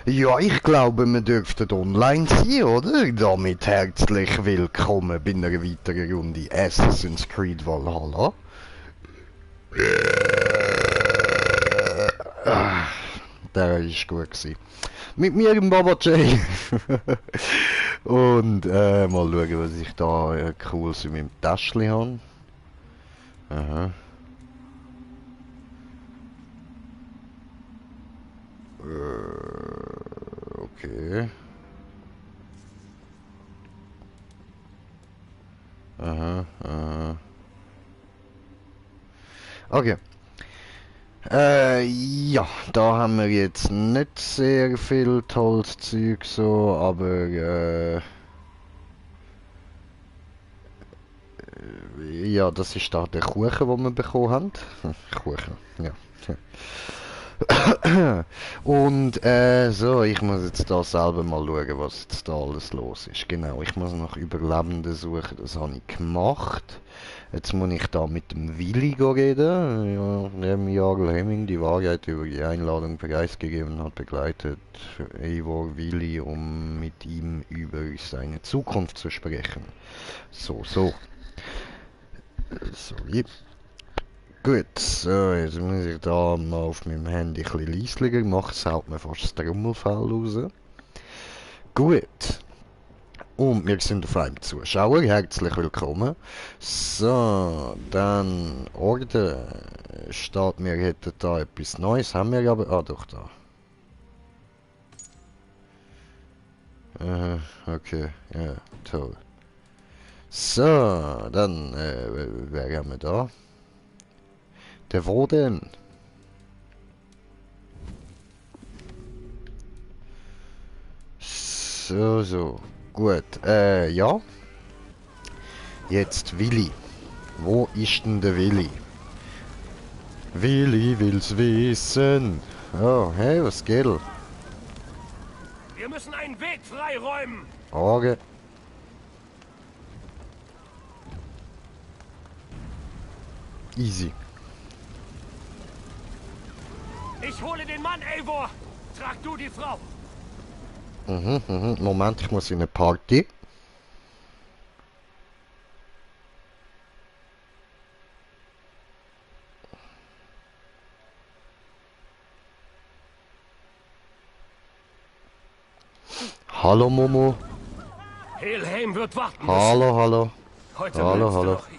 Ja, ich glaube, wir dürften online sein, oder? Damit herzlich willkommen bei einer weiteren Runde Assassin's Creed Valhalla. Ah, der war gut gewesen. Mit mir im Baba J. Und mal schauen, was ich da cooles in meinem Täschchen habe. Aha. Okay. Aha, aha. Okay. Ja, da haben wir jetzt nicht sehr viel tolles Zeug so, aber ja, das ist da der Kuchen, den wir bekommen haben. Kuchen, ja. Und so, ich muss jetzt da selber mal schauen, was jetzt da alles los ist. Genau, ich muss nach Überlebenden suchen, das habe ich gemacht. Jetzt muss ich da mit dem Willi reden. Ja, neben Jarl Hemming die Wahrheit über die Einladung preisgegeben hat, begleitet Eivor Willi, um mit ihm über seine Zukunft zu sprechen. So, so. Sorry. Gut, so, jetzt muss ich da mal auf meinem Handy ein bisschen leislicher machen, es haut mir fast das Trommelfell raus. Gut, und wir sind auf einem Zuschauer, herzlich willkommen. So, dann Orden, steht mir, hätten da etwas Neues, haben wir aber, ah doch da. Okay, ja, toll. So, dann, wer haben wir da? Der Woden. So, so. Gut, ja. Jetzt Willi. Wo ist denn der Willi? Willi will's wissen. Oh, hey, was geht? Wir müssen einen Weg freiräumen. Auge. Easy. Ich hole den Mann, Eivor. Trag du die Frau. Moment, ich muss in eine Party. Hallo Momo. Helheim wird warten müssen. Hallo, hallo. Heute Hallo, bleibst du hallo. noch hier.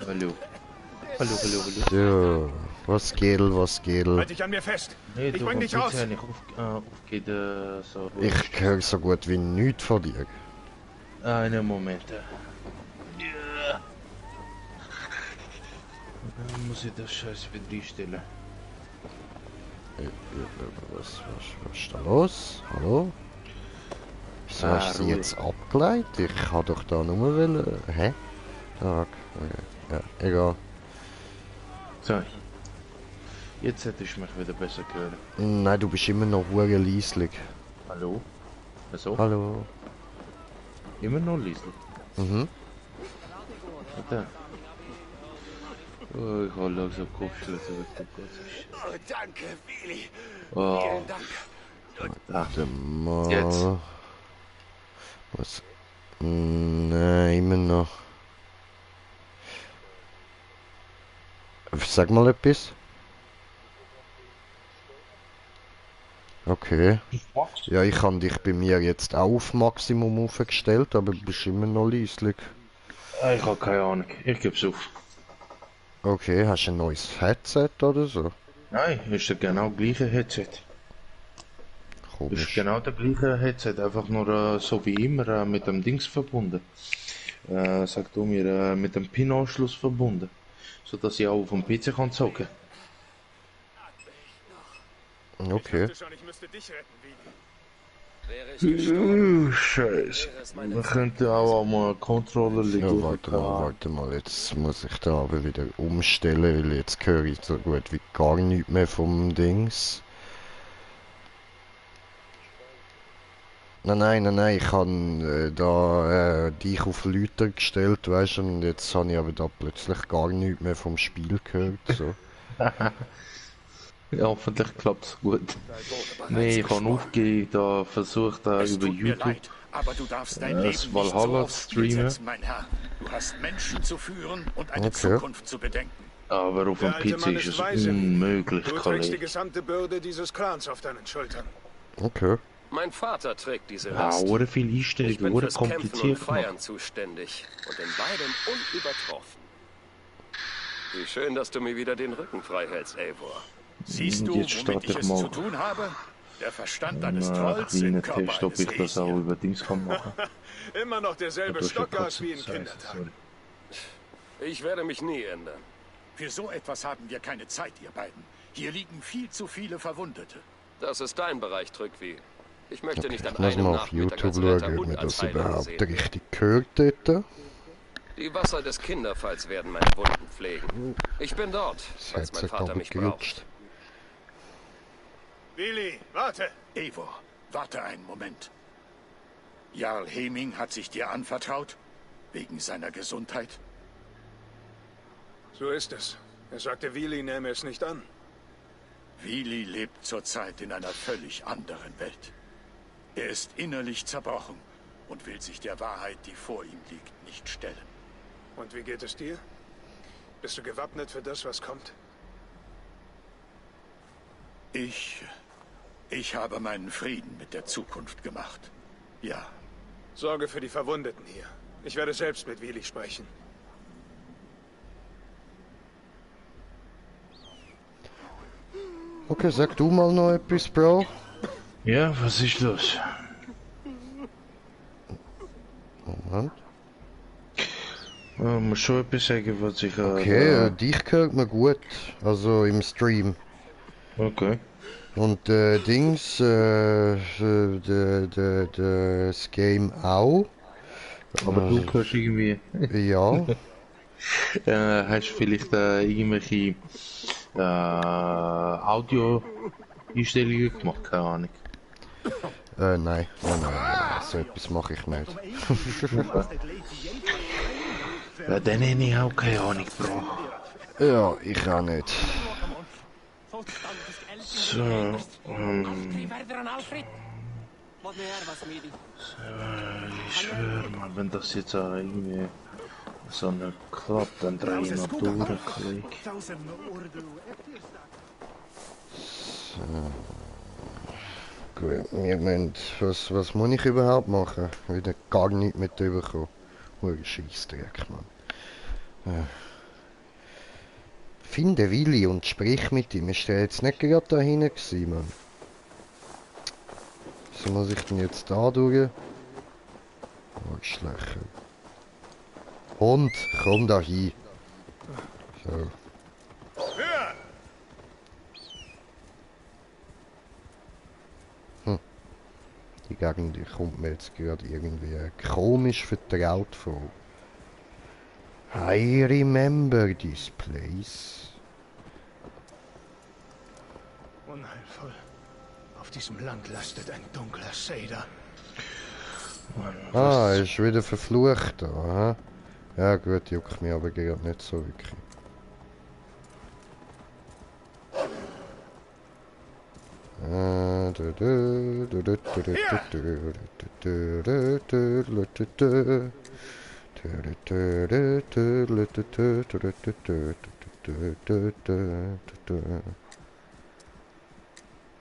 Hallo. Hallo. So, was geht, was geht? Halt dich an mir fest. Nee, Ich du bring dich raus. ja nicht aufgeht, so. Ich höre so gut wie nichts von dir. Einen Moment. Ja. Dann muss ich das Scheiß wieder einstellen. Was ist da los? Hallo? Wieso hast du sie Ruhe. jetzt abgeleitet? Ich kann doch da nur wollen. Hä? Tag. Okay. Ja, egal. So. Jetzt hätte ich mich wieder besser hören. Nein, du bist immer noch hure leislich. Hallo? Also? Hallo. Immer noch leise. Mhm. Warte. Oh, ich habe langsam Kopfschmerzen. Oh, danke, Willi. Oh, Vielen Dank. Warte mal. Jetzt. Was? Nein, immer noch. Sag mal etwas. Okay. Ja, ich habe dich bei mir jetzt auch auf Maximum aufgestellt, aber du bist immer noch leislich. Ich habe keine Ahnung. Ich gebe es auf. Okay, hast du ein neues Headset oder so? Nein, ist der genau gleiche Headset. Ist Komisch. genau der gleiche Headset, einfach nur so wie immer mit dem Dings verbunden. Sagt du mir, mit dem PIN-Anschluss verbunden. So dass ich auch auf dem PC kann zocken. Okay. Ich dachte schon, ich müsste dich retten, Willi. Scheiße. Man könnte auch am Controller Ja, liegen. warte mal, jetzt muss ich da aber wieder umstellen, weil jetzt höre ich so gut wie gar nichts mehr vom Dings. Nein, ich habe da dich auf Lauter gestellt, weißt du, und jetzt habe ich aber da plötzlich gar nichts mehr vom Spiel gehört, so. Ja, hoffentlich klappt's gut. Nee, ich habe aufgegeben, da versucht Es über tut mir YouTube leid, aber du darfst dein das Leben nicht so Valhalla aufs zu Spiel streamen, setzen, mein Herr. Du hast Menschen zu führen und eine Okay. Zukunft zu bedenken. aber auf dem Der alte PC Mann ist ist es weise. unmöglich, Du trägst die Kollege. gesamte Bürde dieses Clans auf deinen Schultern. Okay. Mein Vater trägt diese Ja, Last. oder viel Ich Einstellungen, bin oder fürs Kämpfen und kompliziert Feiern gemacht. zuständig und in beidem unübertroffen. Wie schön, dass du mir wieder den Rücken frei hältst, Eivor. Siehst du, Jetzt womit starte ich ich es mal zu tun habe? Der Verstand eines einen Trolls im kleinen Körper Test, ob eines ich das auch Hesier. über Dings kann machen. Immer noch derselbe Das ist schon Stockgas wie in Katze. Kindertagen. Ich werde mich nie ändern. Für so etwas haben wir keine Zeit, ihr beiden. Hier liegen viel zu viele Verwundete. Das ist dein Bereich, Trückwie. Ich möchte nicht an Ich muss einem mal auf Nachmittag YouTube als Retter schauen, ob und man als das Heiler überhaupt gesehen. richtig gehört dort. Die Wasser des Kinderfalls werden meine Wunden pflegen. Ich bin dort, Das falls hat mein sich Vater aber mich braucht. gerutscht. Willi, warte! Eivor, warte einen Moment. Jarl Heming hat sich dir anvertraut? Wegen seiner Gesundheit? So ist es. Er sagte, Willi nähme es nicht an. Willi lebt zurzeit in einer völlig anderen Welt. Er ist innerlich zerbrochen und will sich der Wahrheit, die vor ihm liegt, nicht stellen. Und wie geht es dir? Bist du gewappnet für das, was kommt? Ich habe meinen Frieden mit der Zukunft gemacht. Ja, Sorge für die Verwundeten hier. Ich werde selbst mit Willi sprechen. Okay, sag du mal noch etwas, Bro. Ja, was ist los? Moment. Muss schon etwas sagen, was ich... Okay, dich hört man gut. Also im Stream. okay. Und Dings, das Game auch. Aber du hörst irgendwie... Ja. hast du vielleicht irgendwelche Audio-Einstellungen gemacht? Keine Ahnung. Nein. So etwas mache ich nicht. Ja, dann hätte ich auch keine Ahnung, Bro. Ja, ich auch nicht. So, ich schwöre mal, wenn das jetzt auch irgendwie so eine klappt, dann drehe ich noch durch, Kollege. Gut, wir müssen, was muss ich überhaupt machen? Wieder gar nichts mit überkommen. Scheissdreck, Mann. Finde Willi und sprich mit ihm. Ist der jetzt nicht gerade da hinten gewesen, Mann? So muss ich denn jetzt da durch? Arschlöcher. Hund, komm da hin. So. Die Gegend die kommt mir jetzt gerade irgendwie komisch vertraut vor. I remember this place. Unheilvoll. Auf diesem Land lastet ein dunkler Seder. Ah, er ist wieder verflucht da, aha. Ja gut, juckt mich aber gerade nicht so wirklich.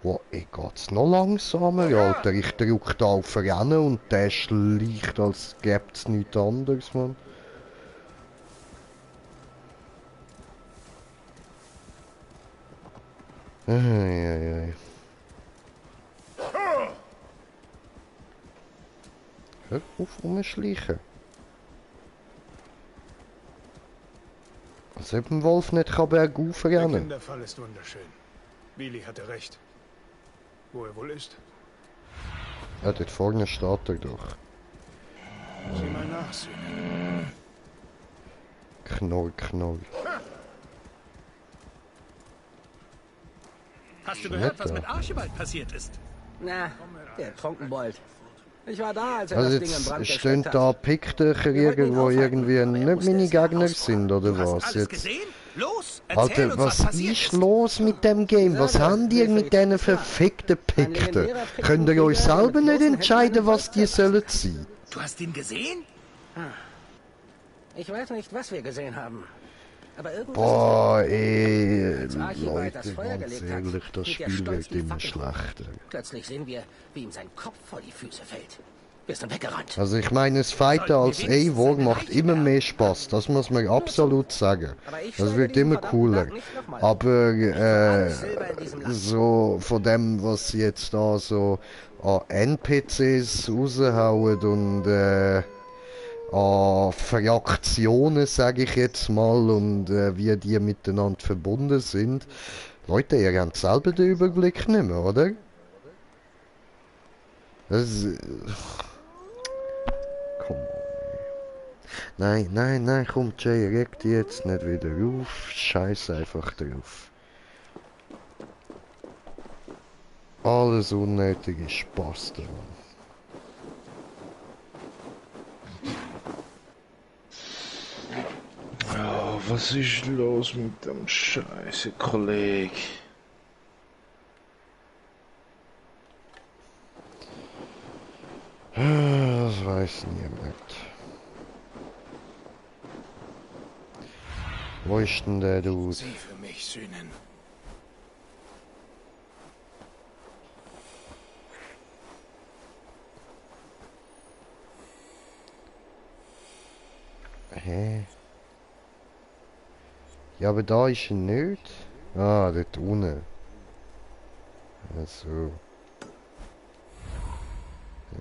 Boah, ich geht's noch langsamer, Alter. Ich drück da auf Rennen und der schleicht, als gäb's nichts anderes, Mann. Eieiei. Hör auf rumschleichen. Als ob ein Wolf nicht bergauf Der rennen. Kinderfall ist wunderschön. Willi hatte recht. Wo er wohl ist? Ja, dort vorne steht er doch. Sieh mal nach, Söhne. Knoll, knoll. Hast du gehört, was mit Archibald passiert ist? Na, der Trunkenbold. Ich war da, als er Also das Ding in Brand jetzt stehen gesteckt da hat. Pickdöcher Wir wollten ihn irgendwo aufhalten, irgendwie aber er nicht musste meine es ja Gegner ausbauen. sind, oder Du hast was? alles Jetzt gesehen? Los, erzähl Alter, uns, was passiert ist ist. los mit dem Game? Was habt ihr mit diesen verfickten Pikten? Könnt ihr euch selber nicht entscheiden, was die sollen sein? Du hast ihn gesehen? Ich weiß nicht, was wir gesehen haben. Aber irgendwas Boah, ist ey, Als Archibald das Leute, Feuer ganz gelegt hat, ehrlich, das hielt er Spiel stolz wird die immer Fackel hoch. schlechter. Plötzlich sehen wir, wie ihm sein Kopf vor die Füße fällt. Wir sind weggerannt. Also ich meine, das Fighten als Eivor macht immer mehr Spaß, das muss man absolut sagen. Das wird immer cooler. Aber so von dem, was sie jetzt da so an NPCs raushauen und an Fraktionen, sage ich jetzt mal, und wie die miteinander verbunden sind. Leute, ihr habt selber den Überblick nicht mehr, oder? Das ist... Come on. Nein, nein, nein, komm Jay, reg die jetzt nicht wieder auf. Scheiß einfach drauf. Alles unnötige Spaß daran. Oh, was ist los mit dem Scheiße, Kollege? Das weiß niemand. Wo ist denn der Dude? Sie für mich sühnen. Hä? Ja, aber da ist er nicht. Ah, dort unten. Ja, so.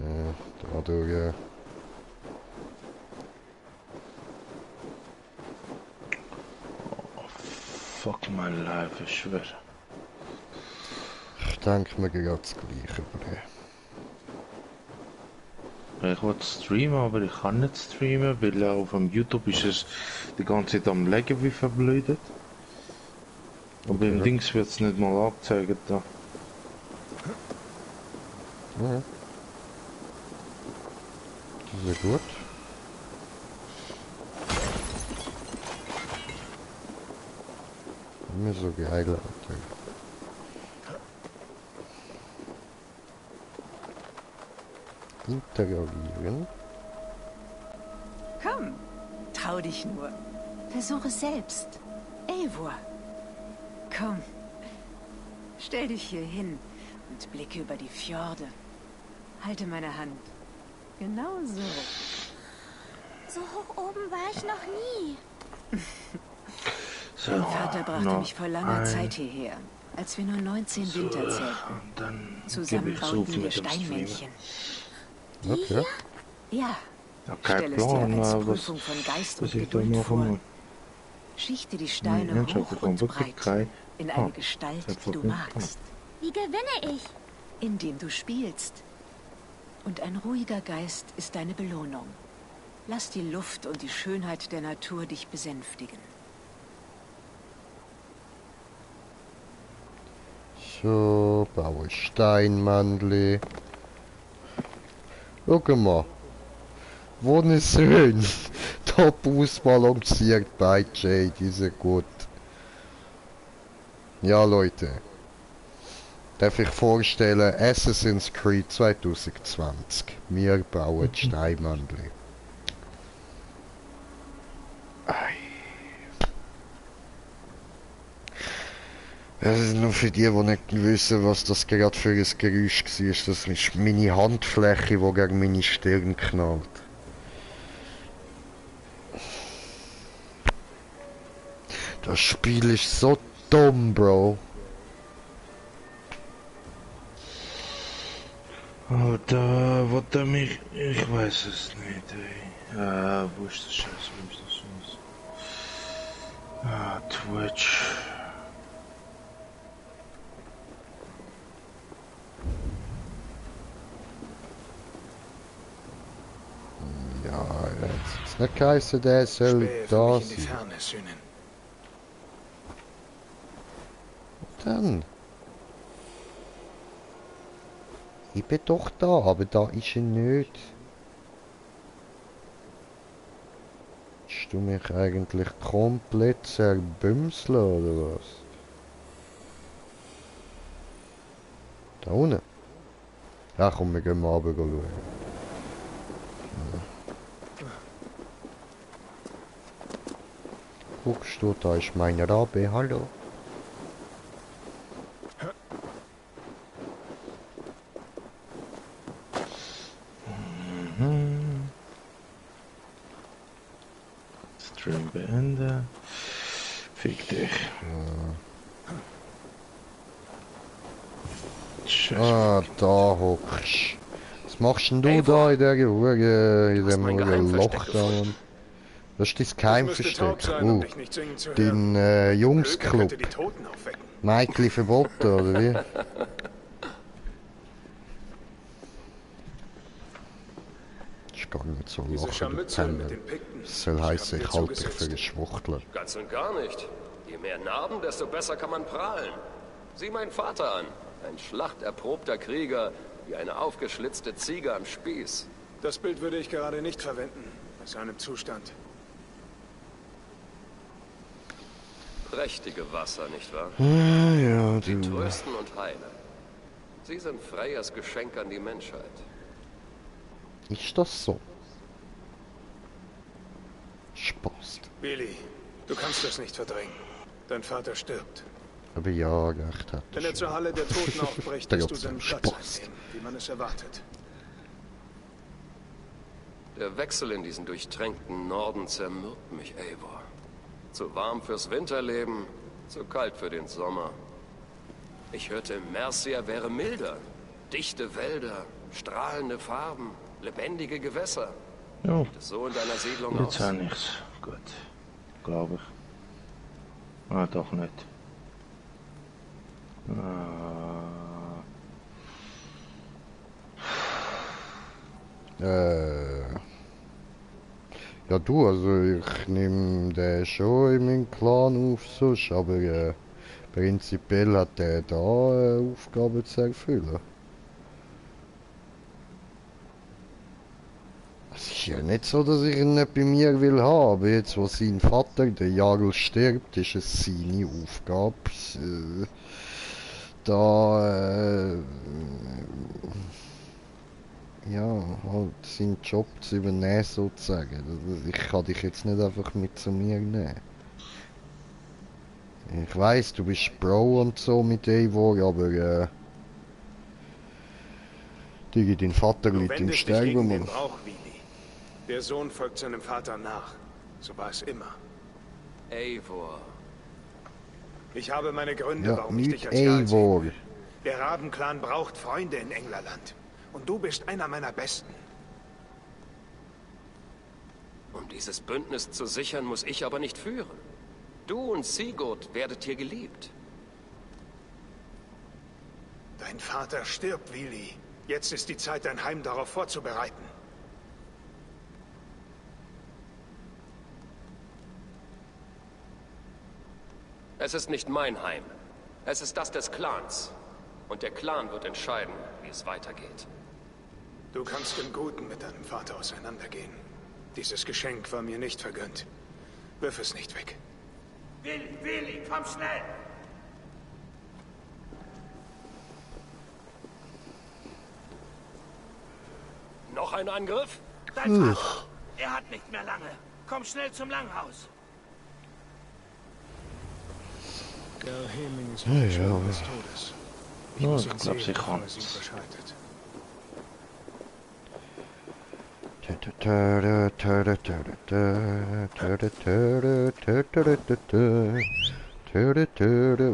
Ja, da durch. Ja. Fuck mein Life, ich schwör. Ich denke mir gerade das Gleiche, Bruder. Ich wollte streamen, aber ich kann nicht streamen, weil auf dem YouTube ist es die ganze Zeit am Legen wie verblödet. Und beim Dings wird es nicht mal angezeigt da. Ja. Das ist ja gut. Immer so geil, Alter. Interagieren. Komm, trau dich nur. Versuch es selbst. Eivor. Komm. Stell dich hier hin und blicke über die Fjorde. Halte meine Hand. Genau so. So hoch oben war ich noch nie. So, Mein Vater brachte noch mich vor langer ein- Zeit hierher, als wir nur 19 Winter zählten. Und dann Zusammen gebe ich so bauten viel wir mit dem Streamen. Steinmännchen. Okay. Ja, Ja, kein stell es dir Plan, als was, Prüfung von Geist und was ich da Geduld machen vor. muss. Schichte die Steine Mensch, hoch ich und wirklich breit kein... in eine Gestalt, die du magst, Wie gewinne ich? indem du spielst. Und ein ruhiger Geist ist deine Belohnung. Lass die Luft und die Schönheit der Natur dich besänftigen. So, baue Steinmandli. Schau mal. Wunderschön. Top ausbalanciert bei Jay, diese gut. Ja, Leute. Darf ich vorstellen, Assassin's Creed 2020. Wir bauen Steinmandli. Das ist nur für die, die nicht wissen, was das gerade für ein Geräusch war. Das ist meine Handfläche, die gegen meine Stirn knallt. Das Spiel ist so dumm, Bro. Oh, da wollte er mich... Ich weiß es nicht, ey. Wo ist das Scheiß? Wo ist das Scheiß? Ah, Twitch. Ja, jetzt nicht geheißen, der soll Spähe für da mich in die sein. Ferne, Sühnen. Dann. Ich bin doch da, aber da ist er nicht. Willst du mich eigentlich komplett zerbümseln oder was? Da unten? Ja komm, wir gehen mal runter schauen. Guckst du, da ist mein Rabe, hallo. Stream beenden. Fick dich. Ah, da hockst. Was machst denn du da in der Hure, in dem Loch da? Mann? Das ist dein Geheimversteck. Dein Jungsclub. Michael verboten, oder wie? Ist gar nicht so lachen, du Penner. Das soll heissen, ich halte dich für einen Schwuchtler. Ganz und gar nicht. Je mehr Narben, desto besser kann man prahlen. Sieh meinen Vater an. Ein schlachterprobter Krieger, wie eine aufgeschlitzte Ziege am Spieß. Das Bild würde ich gerade nicht verwenden, bei seinem Zustand. Prächtige Wasser, nicht wahr? Ja, Sie trösten und heilen. Sie sind Freyas Geschenk an die Menschheit. Ist das so? Spaß. Billy, du kannst das nicht verdrängen. Dein Vater stirbt. Aber ja, recht hat. Wenn er zur Halle der Toten aufbricht, wirst du seinen Platz einnehmen, wie man es erwartet. Der Wechsel in diesen durchtränkten Norden zermürbt mich, Eivor. Zu warm fürs Winterleben, zu kalt für den Sommer. Ich hörte, Mercia wäre milder. Dichte Wälder, strahlende Farben, lebendige Gewässer. Ja. Sieht es so in deiner Siedlung Jetzt aus? auch nichts. Gut. Glaube ich. Ah, doch nicht. Ja du, also ich nehme den schon in meinen Clan auf, sonst, aber prinzipiell hat der da Aufgaben zu erfüllen. Es ist ja nicht so, dass ich ihn nicht bei mir will haben, aber jetzt wo sein Vater, der Jarl, stirbt, ist es seine Aufgabe, ja, halt seinen Job zu übernehmen sozusagen. Ich kann dich jetzt nicht einfach mit zu mir nehmen. Ich weiss, du bist Bro und so mit Eivor, aber Digi, dein Vater liegt im Sterben. Der Sohn folgt seinem Vater nach. So war es immer. Eivor. Ich habe meine Gründe, Ja, warum ich dich als Eivor. Jarl sehen will. Der Rabenclan braucht Freunde in Englerland. Und du bist einer meiner Besten. Um dieses Bündnis zu sichern, muss ich aber nicht führen. Du und Sigurd werdet hier geliebt. Dein Vater stirbt, Willi. Jetzt ist die Zeit, dein Heim darauf vorzubereiten. Es ist nicht mein Heim. Es ist das des Clans. Und der Clan wird entscheiden, wie es weitergeht. Du kannst im Guten mit deinem Vater auseinandergehen. Dieses Geschenk war mir nicht vergönnt. Wirf es nicht weg. Willi, komm schnell! Noch ein Angriff? Dein Vater, er hat nicht mehr lange. Komm schnell zum Langhaus. Der Heming ist Ja. des Todes. Ja, ich glaube, sie kann.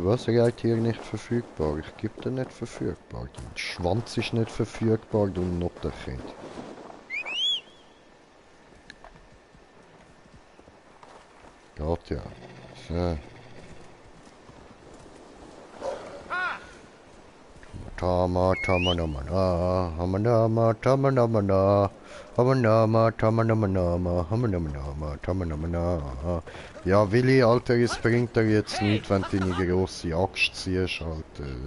Was geht hier nicht verfügbar? Ich gebe den nicht verfügbar. Der Schwanz ist nicht verfügbar, du Notterkind. Geht ja. So. Tama tama nama na, hamanama tama nama na, hamanama tama nama nama, hamanama nama tama nama na. Ja, Willi, Alter, es bringt dir jetzt nichts, wenn du deine grosse Axt ziehst, Alter. Das ist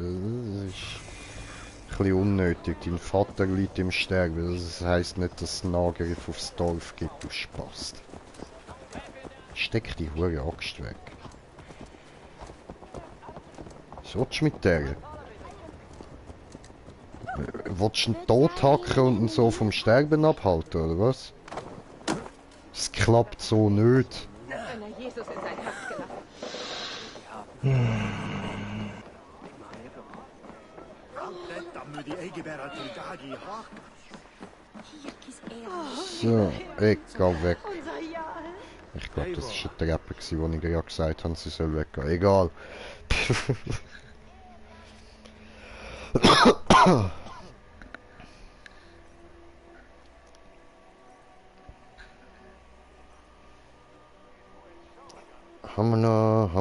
ein bisschen unnötig. Dein Vater liegt im Sterben. Das heisst nicht, dass es einen Angriff aufs Dorf gibt, du Spast. Steck die hure Axt weg. Was willst du mit der? Willst du ihn tot hacken und ihn so vom Sterben abhalten, oder was? Es klappt so nicht. Wenn er Jesus in sein Herz gelassen So, ich geh weg. Ich glaube, das war der Rapper, wo ich gerade gesagt habe, sie soll weggehen. Egal. Hamna.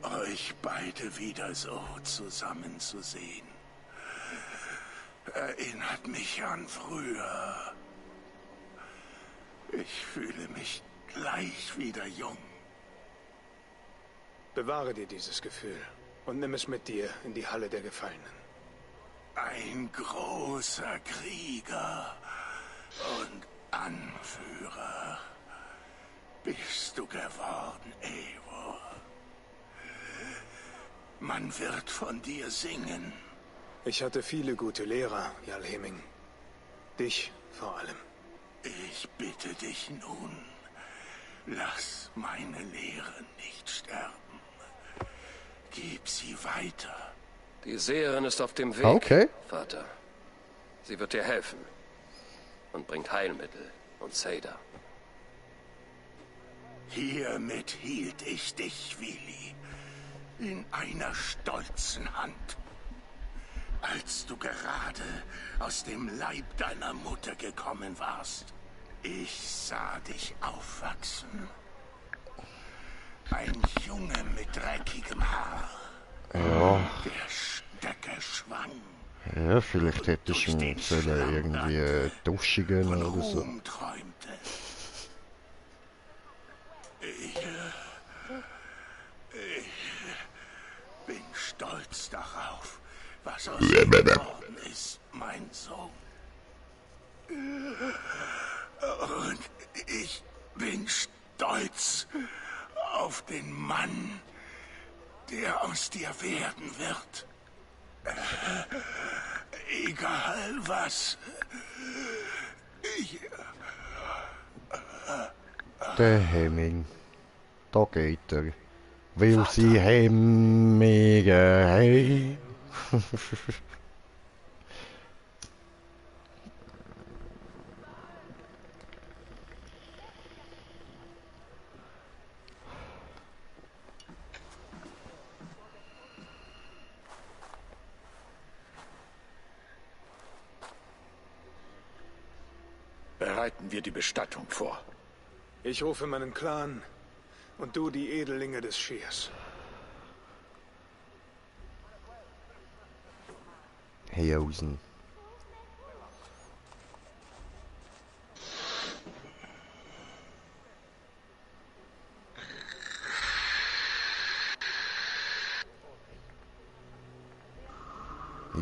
Euch beide wieder so zusammenzusehen, erinnert mich an früher. Ich fühle mich gleich wieder jung. Bewahre dir dieses Gefühl und nimm es mit dir in die Halle der Gefallenen. Ein großer Krieger und Anführer bist du geworden, Eivor. Man wird von dir singen. Ich hatte viele gute Lehrer, Jarl Heming. Dich vor allem. Ich bitte dich nun, lass meine Lehre nicht sterben. Gib sie weiter. Die Seherin ist auf dem Weg, Okay. Vater. Sie wird dir helfen. Und bringt Heilmittel und Seder. Hiermit hielt ich dich, Willi, in einer stolzen Hand. Als du gerade aus dem Leib deiner Mutter gekommen warst, ich sah dich aufwachsen. Ein Junge mit dreckigem Haar, der Stöcke schwang. Ja, vielleicht hätte ich ihn sollen irgendwie duschigen oder so. Träumte. Ich bin stolz darauf, was aus ihm geworden ist, mein Sohn. Und ich bin stolz auf den Mann, der aus dir werden wird. Egal was. Der Hemming. Da geht er. Will sie Hemmige, hey. Bereiten wir die Bestattung vor. Ich rufe meinen Clan und du die Edellinge des Schiers. Hausen.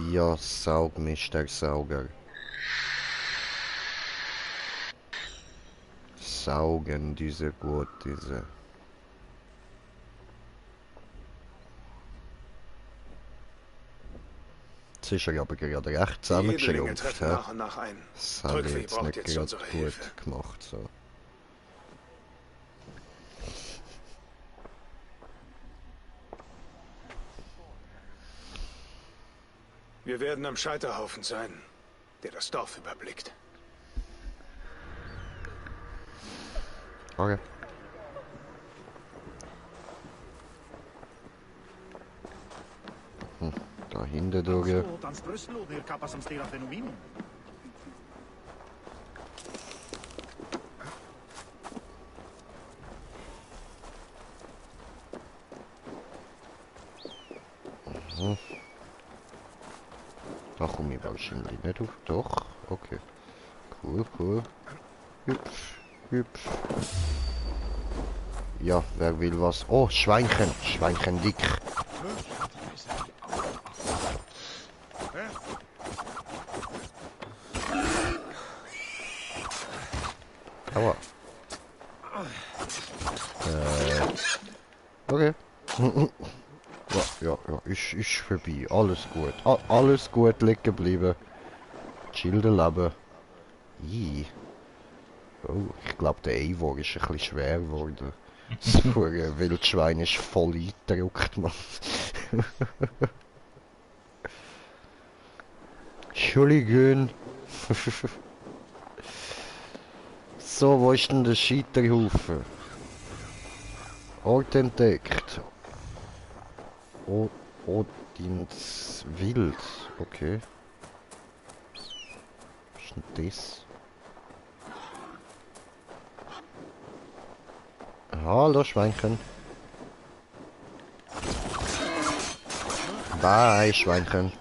Ja, saug mich, der Sauger. Saugen diese gut, diese. Jetzt ist er aber gerade recht zusammengeschrumpft. Nach und nach ein. Das habe ich jetzt nicht gerade gut Hilfe. gemacht. So. Wir werden am Scheiterhaufen sein, der das Dorf überblickt. Okay. Dahinter durch. Da komme ich wahrscheinlich nicht auf. Doch, okay. Cool, cool. Hüpf, hüpf. Ja, wer will was? Oh, Schweinchen. Schweinchen dick. Aua. Okay. Ja, ist vorbei. Alles gut. Alles gut liegen geblieben. Chillen leben. Ih. Oh, ich glaube der Eivor ist ein bisschen schwer geworden. So ein Wildschwein ist voll eingedruckt, Mann. Entschuldigung. So, wo ist denn der Scheiterhaufen? Ort entdeckt. Odins Wild. Okay. Was ist denn das? Hallo Schweinchen. Bye Schweinchen.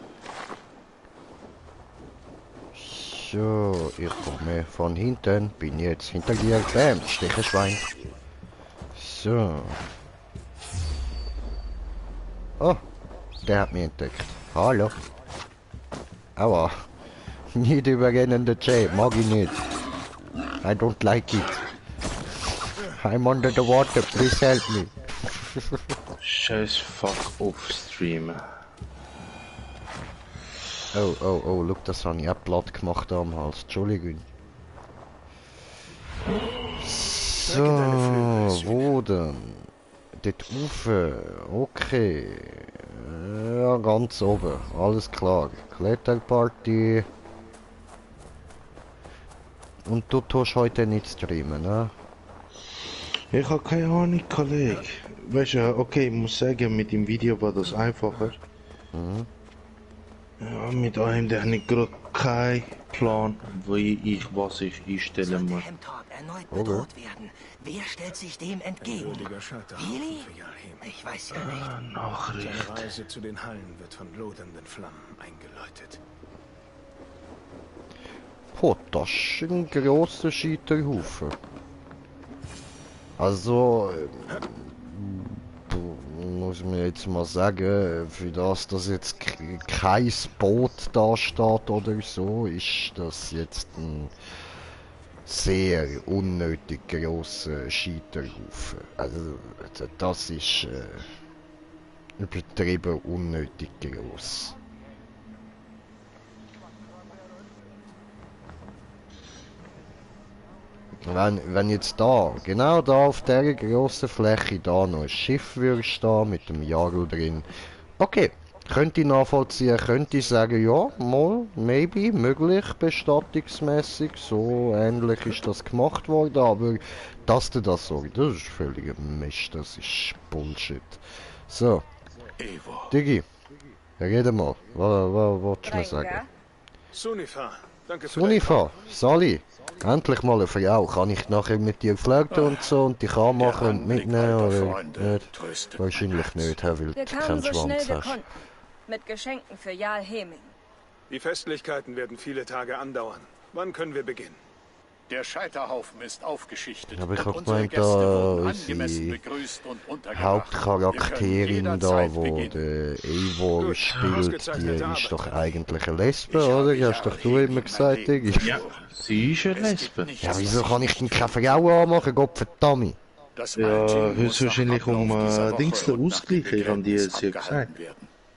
So, ich komme von hinten. Bin jetzt hinter dir. Bam, Stechenschwein. So. Oh, der hat mich entdeckt. Hallo. Aua. Nicht überrennende Jay, mag ich nicht. I don't like it. I'm under the water, please help me. Scheiß fuck off Stream. Oh, look, das habe ich auch platt gemacht am Hals. Entschuldigung. So, wo denn? Dort rauf. Okay. Ja, ganz oben. Alles klar. Kletterparty. Und du tust heute nicht streamen, ne? Ich habe keine Ahnung, Kollege. Weißt du, okay, ich muss sagen, mit dem Video war das einfacher. Mhm. Ja, mit einem, der hat nicht gerade keinen Plan, was ich einstellen muss. Erneut bedroht werden. Wer stellt sich dem entgegen? Willi? Ich weiß ja nicht. Nachricht. Seine Reise zu den Hallen wird von lodernden Flammen eingeläutet. Oh, das ist ein grosser Scheiterhaufen. Also, muss mir jetzt mal sagen, für das, dass jetzt kein Boot da steht oder so, ist das jetzt ein sehr unnötig grosser Scheiterhaufen. Also, das ist übertrieben unnötig gross. Wenn jetzt da, genau da auf dieser grossen Fläche da noch ein Schiff würde stehen mit dem Jarl drin, okay, könnte ich nachvollziehen, könnte ich sagen, ja, mal, maybe, möglich, bestattungsmäßig, so ähnlich ist das gemacht worden, aber dass du das sagst, das ist völliger Mist, das ist Bullshit. So, Digi, rede mal, was willst du mir sagen? Sunifa, danke für Sunifa, Sali. Endlich mal eine Frau. Kann ich nachher mit dir flirten und so und dich anmachen und mitnehmen oder nicht? Wahrscheinlich nicht, weil du Wir kamen keinen so schnell Schwanz wir hast. konnten. Mit Geschenken für Jarl Heming. Die Festlichkeiten werden viele Tage andauern. Wann können wir beginnen? Der Scheiterhaufen ist aufgeschichtet. Aber ich und hab unsere gemeint, Gäste wurden da angemessen unsere begrüßt und untergebracht. Hauptcharakterin Wir da, können wo jederzeit der Eivor Gut, spielt, ausgezeichnete die ist doch Arbeit. eigentlich eine Lesbe, oder? Hast doch du immer gesagt, Digi? Ja, sie ist eine Lesbe. Ja, wieso kann ich denn keine Frau anmachen, Gottverdammt? Ja, höchstwahrscheinlich Dings der Ausgleich, ich habe dir jetzt hier gesagt.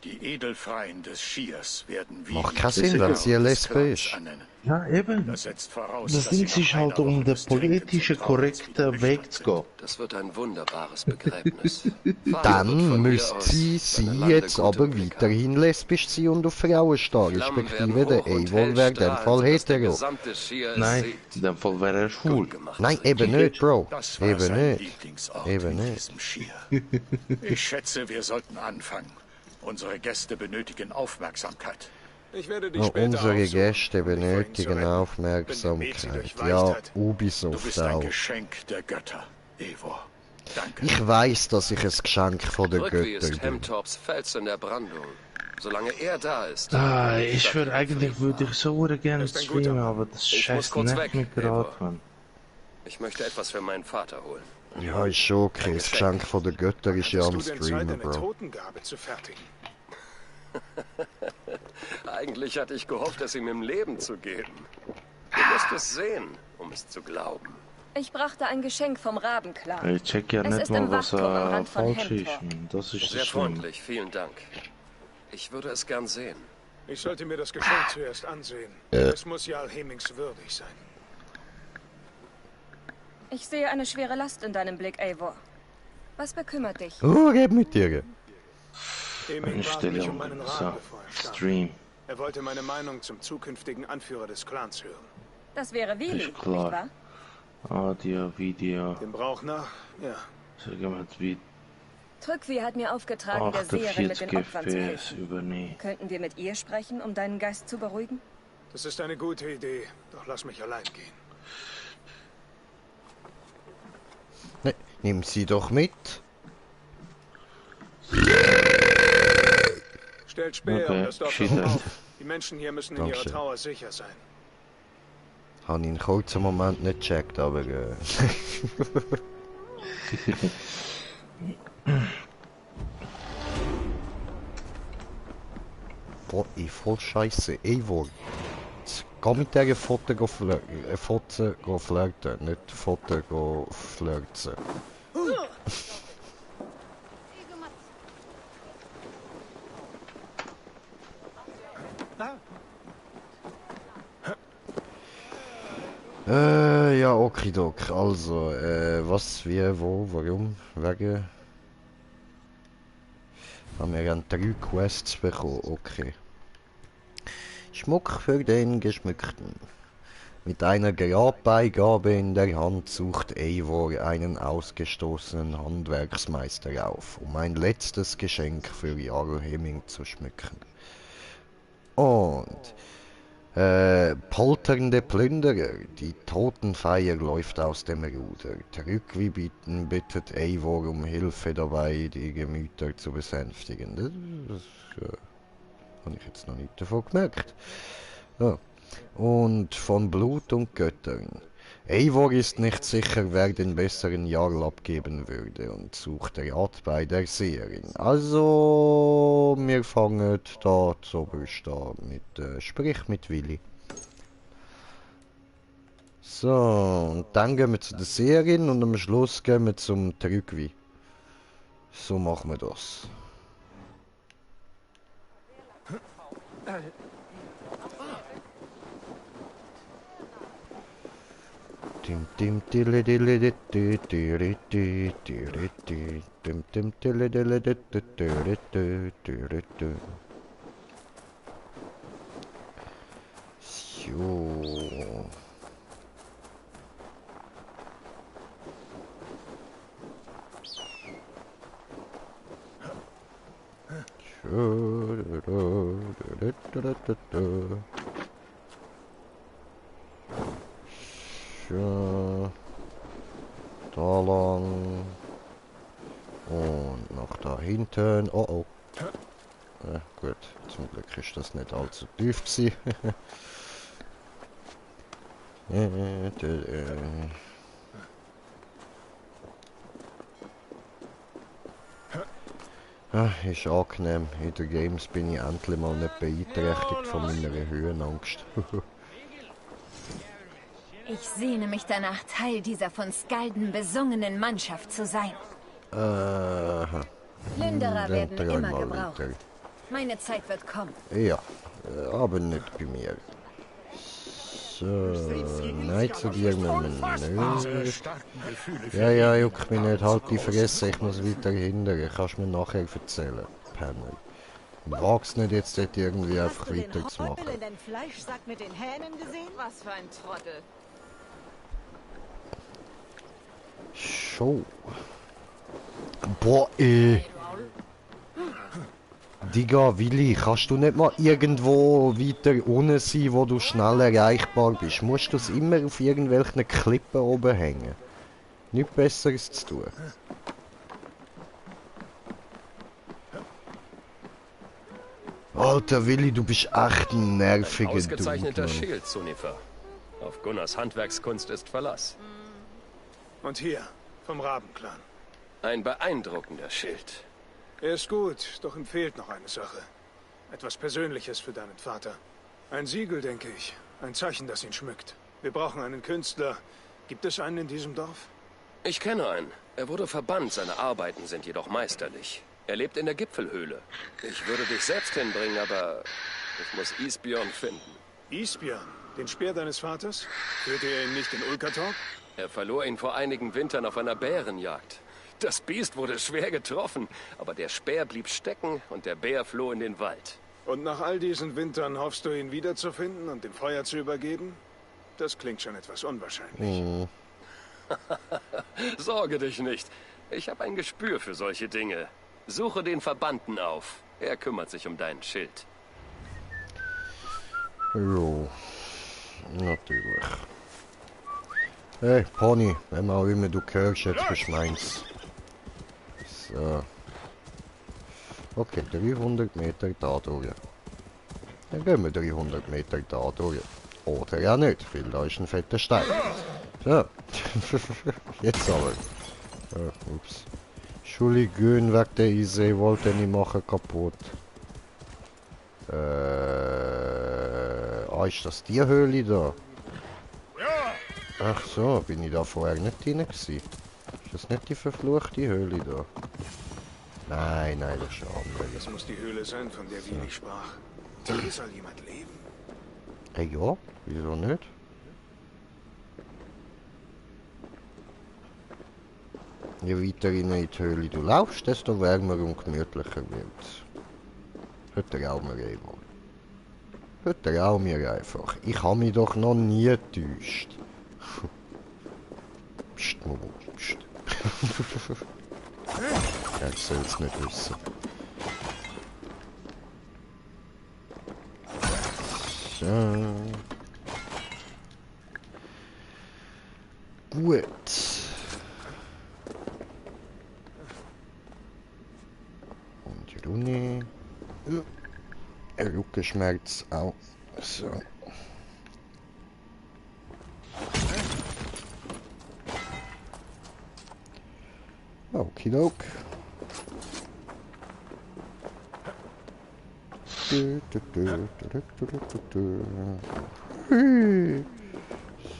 Die Edelfreien des Schiers werden Macht keinen Sinn, wenn sie eine Lesbe ist. Ja, eben. Das setzt voraus, Das dass Ding sie ist nach halt, einer um Woche den des Trinkens politischen im korrekten Weg zu gehen. Das wird ein wunderbares Begräbnis. Dann müsste sie jetzt aber weiterhin lesbisch sein und auf Frauen stehen, respektive der Eivor wäre in dem Fall hetero. Nein, in dem Fall wäre er schwul. Nein, eben nicht, Bro. Das war Eben sein nicht. Lieblingsort Eben in nicht. diesem Schier. Ich schätze, wir sollten anfangen. Unsere Gäste benötigen Aufmerksamkeit. Ich werde dich Ja, später unsere aufsuchen, Gäste um dich vor ihnen zu benötigen retten. Wenn Aufmerksamkeit. Demetri durchweicht Ja, hat. Du Ubisoft bist ein auch. Geschenk der Götter, Eivor. Danke. Ich weiss, dass ich ein Geschenk von der Rückwie Götter ist bin. Hemtorps Fels in der Brandung. Solange er da ist. Ah, ich würde eigentlich so gerne ist ein streamen, guter Mann. aber das Ich muss scheiß kurz nervt weg, mich gerade, Eivor. Mann. Ich möchte etwas für meinen Vater holen. Ja, ist schon okay. Das Geschenk von der Götter ist ja am Zeit, Streamen, eine Bro. Totengabe zu fertigen? Eigentlich hatte ich gehofft, es ihm im Leben zu geben. Du musst es sehen, um es zu glauben. Ich brachte ein Geschenk vom Rabenclan. Ich check ja Es nicht ist mal, im was Wachturm am Rand von falsch ist. Hemtor. Das ist Sehr das Schlimme. freundlich, vielen Dank. Ich würde es gern sehen. Ich sollte mir das Geschenk zuerst ansehen. Es muss Jarl Hemings würdig sein. Ich sehe eine schwere Last in deinem Blick, Eivor. Was bekümmert dich? Oh, red mit dir. Heming bat mich Einstellung. um meinen Rat, So, bevor er starb. Stream. Er wollte meine Meinung zum zukünftigen Anführer des Clans hören. Das wäre Willi, Ist nicht klar. wahr? Audio, Video. Dem Brauch nach? Ja. Sagen wir mal, wie Trückvi hat mir aufgetragen, der Seherin mit 48 den Opfern zu FPS helfen. übernehmen. Könnten wir mit ihr sprechen, um deinen Geist zu beruhigen? Das ist eine gute Idee, doch lass mich allein gehen. Ne, nimm sie doch mit. Stellt Späher Okay, und das Dorf shit. auf. Die Menschen hier müssen in ihrer Dankeschön. Trauer sicher sein. Habe ich einen kurzen Moment nicht gecheckt, aber Boah, voll scheiße. Eivor. Geh mit dieser Foto flirten, nicht Foto flirten. Ja, okidok. Also, was, wie, wo, warum, wegen... Haben wir dann 3 Quests bekommen, okay. Schmuck für den Geschmückten. Mit einer Grabbeigabe in der Hand sucht Eivor einen ausgestoßenen Handwerksmeister auf, um ein letztes Geschenk für Jarl Heming zu schmücken. Und polternde Plünderer, die Totenfeier läuft aus dem Ruder. Trückvi bittet Eivor um Hilfe dabei, die Gemüter zu besänftigen. Das habe ich jetzt noch nicht davon gemerkt. Ja. Und von Blut und Göttern. Eivor ist nicht sicher, wer den besseren Jarl abgeben würde und sucht Rat bei der Seherin. Also, wir fangen da zuoberst an mit, sprich mit Willi. So, und dann gehen wir zu der Seherin und am Schluss gehen wir zum Trückvi. So machen wir das. Tim tim tille dille dit dit dit dit dit dit tim tim tille dille dit dit dit dit dit. So. So. Da lang. Und nach da hinten. Oh oh. Gut, zum Glück ist das nicht allzu tief gewesen. Ist angenehm. In den Games bin ich endlich mal nicht beeinträchtigt von meiner Höhenangst. Ich sehne mich danach, Teil dieser von Skalden besungenen Mannschaft zu sein. Plünderer werden immer gebraucht. Meine Zeit wird kommen. Ja, aber nicht bei mir. So, nein zu dir, Menü. Ja, juckt mich nicht, halt die Fresse, ich muss weiter hindern. Kannst du mir nachher erzählen, Panel. Wag's nicht jetzt dort irgendwie einfach weiterzumachen. Hast du den Fleischsack mit den Hähnen gesehen? Was für ein Trottel. Show. Boah, Digga, Willi, kannst du nicht mal irgendwo weiter unten sein, wo du schnell erreichbar bist? Musst du es immer auf irgendwelchen Klippen oben hängen? Nichts Besseres zu tun. Alter Willi, du bist echt ein nerviger Ein ausgezeichneter Dude, Mann. Schild, Sunifer. Auf Gunnars Handwerkskunst ist Verlass. Und hier, vom Rabenclan. Ein beeindruckender Schild. Er ist gut, doch ihm fehlt noch eine Sache. Etwas Persönliches für deinen Vater. Ein Siegel, denke ich. Ein Zeichen, das ihn schmückt. Wir brauchen einen Künstler. Gibt es einen in diesem Dorf? Ich kenne einen. Er wurde verbannt, seine Arbeiten sind jedoch meisterlich. Er lebt in der Gipfelhöhle. Ich würde dich selbst hinbringen, aber ich muss Isbjörn finden. Isbjörn? Den Speer deines Vaters? Führte er ihn nicht in Ulkatorp? Er verlor ihn vor einigen Wintern auf einer Bärenjagd. Das Biest wurde schwer getroffen, aber der Speer blieb stecken und der Bär floh in den Wald. Und nach all diesen Wintern hoffst du, ihn wiederzufinden und dem Feuer zu übergeben? Das klingt schon etwas unwahrscheinlich. Sorge dich nicht. Ich habe ein Gespür für solche Dinge. Suche den Verbannten auf. Er kümmert sich um dein Schild. Jo, natürlich. Hey, Pony, wenn auch immer du hörst, jetzt bist du meins. So. Okay, 300 Meter da durch. Dann gehen wir 300 Meter da durch. Oder ja nicht, weil da ist ein fetter Stein. So. Jetzt aber. Ups. Entschuldigung, wegen der Eise, wollte ich machen kaputt. Ist das die Höhle da? Ach so, bin ich da vorher nicht drin gewesen? Ist das nicht die verfluchte Höhle da? Nein, nein, das ist eine andere. Das muss die Höhle sein, von der Willi sprach. Hier soll jemand leben. Ja, wieso nicht? Je weiter in die Höhle du laufst, desto wärmer und gemütlicher wird's. Heute rauchen wir einmal. Heute rauchen wir einfach. Ich habe mich doch noch nie getäuscht. Psst, Momo, psst. Ja, ich soll es nicht wissen. So. Gut. Und die Runde. Rückenschmerz auch. So. Okidok. So.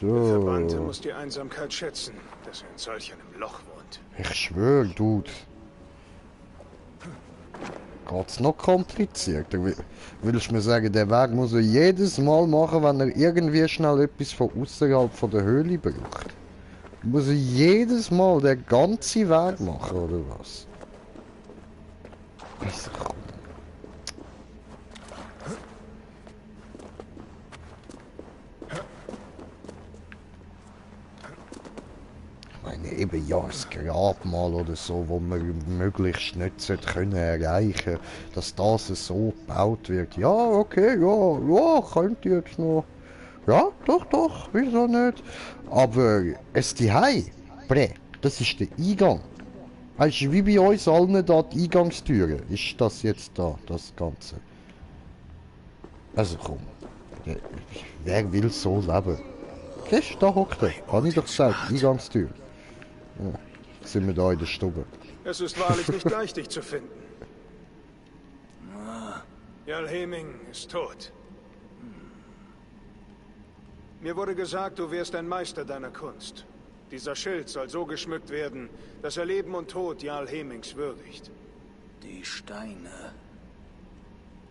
Der Verbannte muss die Einsamkeit schätzen, dass er in solch einem Loch wohnt. Ich schwöre, Dude. Geht's noch komplizierter? Willst du mir sagen, der Weg muss er jedes Mal machen, wenn er irgendwie schnell etwas von außerhalb von der Höhle braucht? Muss er jedes Mal den ganzen Weg machen, oder was? Also, komm. Ich meine, eben ja, das Grabmal oder so, wo man möglichst nicht können erreichen, dass das so gebaut wird. Ja, okay, ja, könnte jetzt noch. Ja, doch, wieso nicht? Aber es die Bre, das ist der Eingang. Weißt du, wie bei uns allen da die Eingangstüren, ist das jetzt da, das Ganze. Also komm, wer will so leben? Siehst du, da hockt er, habe ich doch gesagt, Eingangstür. Ja, jetzt sind wir da in der Stube. Es ist wahrlich nicht leicht, dich zu finden. Jarl Heming ist tot. Mir wurde gesagt, du wärst ein Meister deiner Kunst. Dieser Schild soll so geschmückt werden, dass er Leben und Tod Jarl Hemings würdigt. Die Steine.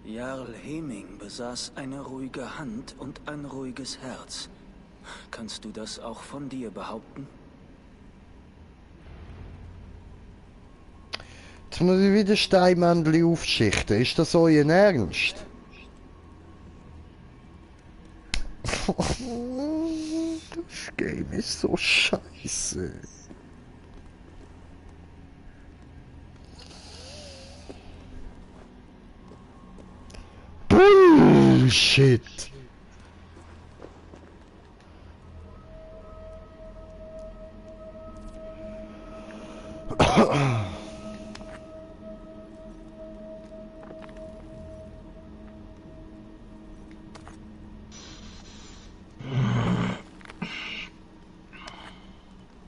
Jarl Heming besaß eine ruhige Hand und ein ruhiges Herz. Kannst du das auch von dir behaupten? Jetzt muss ich wieder Steinmännchen aufschichten. Ist das euer Ernst? Das Game ist so scheiße. Bullshit.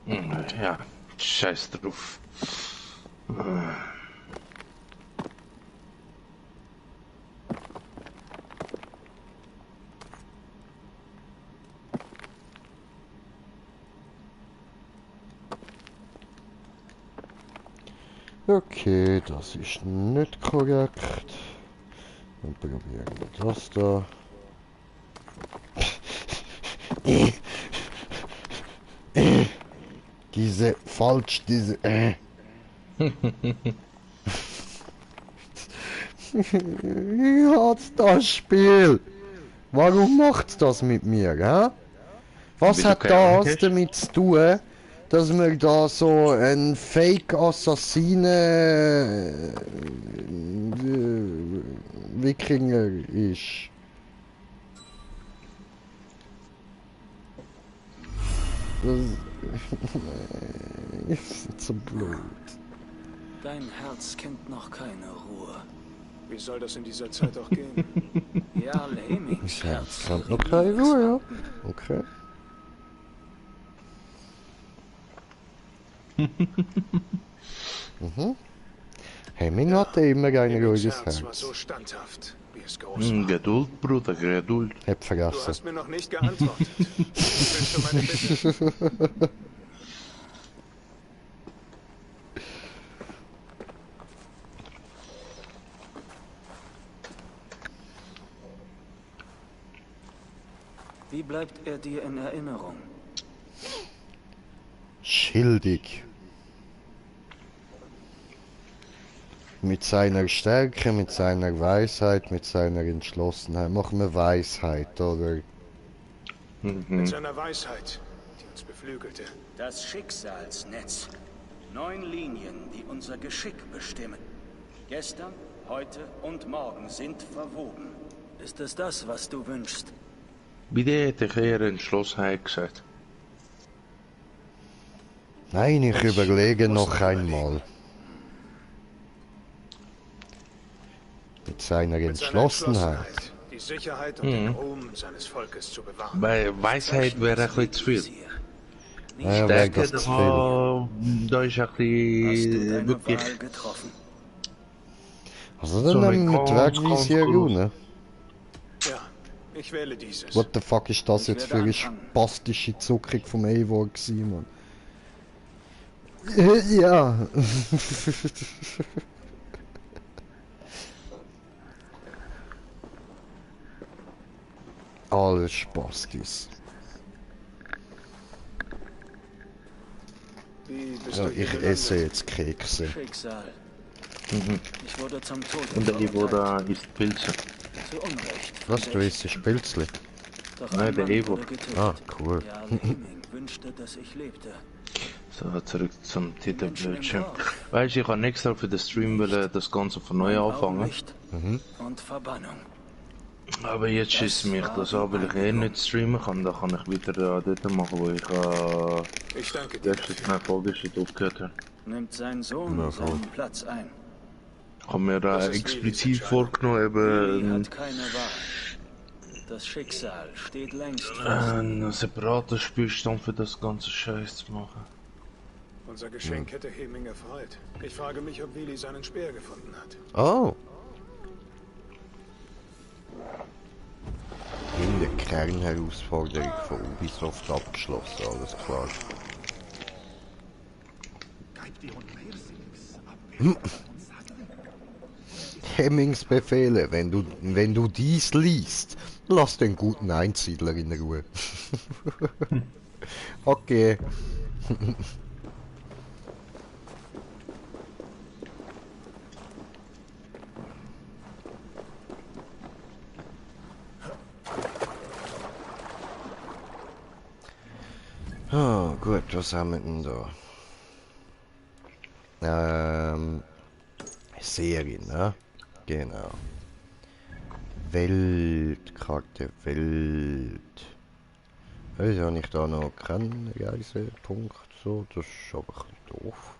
Ja, scheiß drauf. Okay, das ist nicht korrekt. Dann probieren wir das da. Diese Ich hasse das Spiel. Warum macht's das mit mir, hä? Was hat das damit zu tun, dass mir da so ein Fake-Assassine Wikinger ist? Das ist so blöd. Dein Herz kennt noch keine Ruhe. Wie soll das in dieser Zeit auch gehen? Jarl Hemings Herz kennt noch keine Ruhe, ja. Okay. Hemming hatte immer ein ruhiges Herz. War so standhaft, wie es groß war. Geduld, Bruder, Geduld. Hab vergessen. Du hast mir noch nicht geantwortet. Ich wünsche meine Bitte. Wie bleibt er dir in Erinnerung? Schildig. Mit seiner Stärke, mit seiner Weisheit, mit seiner Entschlossenheit. Machen wir Weisheit, oder? Mit seiner Weisheit, die uns beflügelte. Das Schicksalsnetz. 9 Linien, die unser Geschick bestimmen. Gestern, heute und morgen sind verwoben. Ist es das, was du wünschst? Wie hätte ich eher Entschlossenheit gesagt? Nein, ich überlege noch einmal. Mit seiner Entschlossenheit. Die Sicherheit und den Ruhm seines Volkes zu bewahren. Bei Weisheit wäre ein bisschen zu viel. Ja, wäre das zu viel. Da ist ein bisschen wirklich... Also dann nehmen wir mit Werkvision, ne? Ja, ich wähle dieses. What the fuck ist das jetzt für eine spastische Zuckung vom Eivor gewesen, Mann? Ja. Alles Spastis. Ja, ich esse jetzt Kekse. Schicksal. Ich wurde zum Tod. Und der Evo da isst Pilze. Zu Unrecht. Was, du isst Pilzli? Nein, der Evo. Ah, cool. Jarl Heming wünschte, dass ich lebte. So, zurück zum Titelbildschirm. Weißt du, ich habe extra für den Stream das Ganze von neu anfangen. Und Verbannung. Aber jetzt ist mich das an, weil ich eh nicht streamen kann, dann kann ich wieder dort machen, wo ich die ersten 2 Folgen schon aufgehört habe. Nimmt sein Sohn seinen Platz ein. Ich habe mir da explizit vorgenommen, eben hat keine Wahl. Das Schicksal steht längst fest. einen separaten Spielstand für das ganze Scheiß zu machen. Unser Geschenk hätte Heming erfreut. Ich frage mich, ob Willi seinen Speer gefunden hat. Oh. In der Kernherausforderung von Ubisoft abgeschlossen, alles klar. Hemmings Befehle, wenn du dies liest, lass den guten Einsiedler in Ruhe. Okay. Oh, gut, was haben wir denn da? Serien, ne? Genau. Weltkarte, Welt. Also habe ich da noch keinen Reisepunkt, so, das ist aber ein bisschen doof.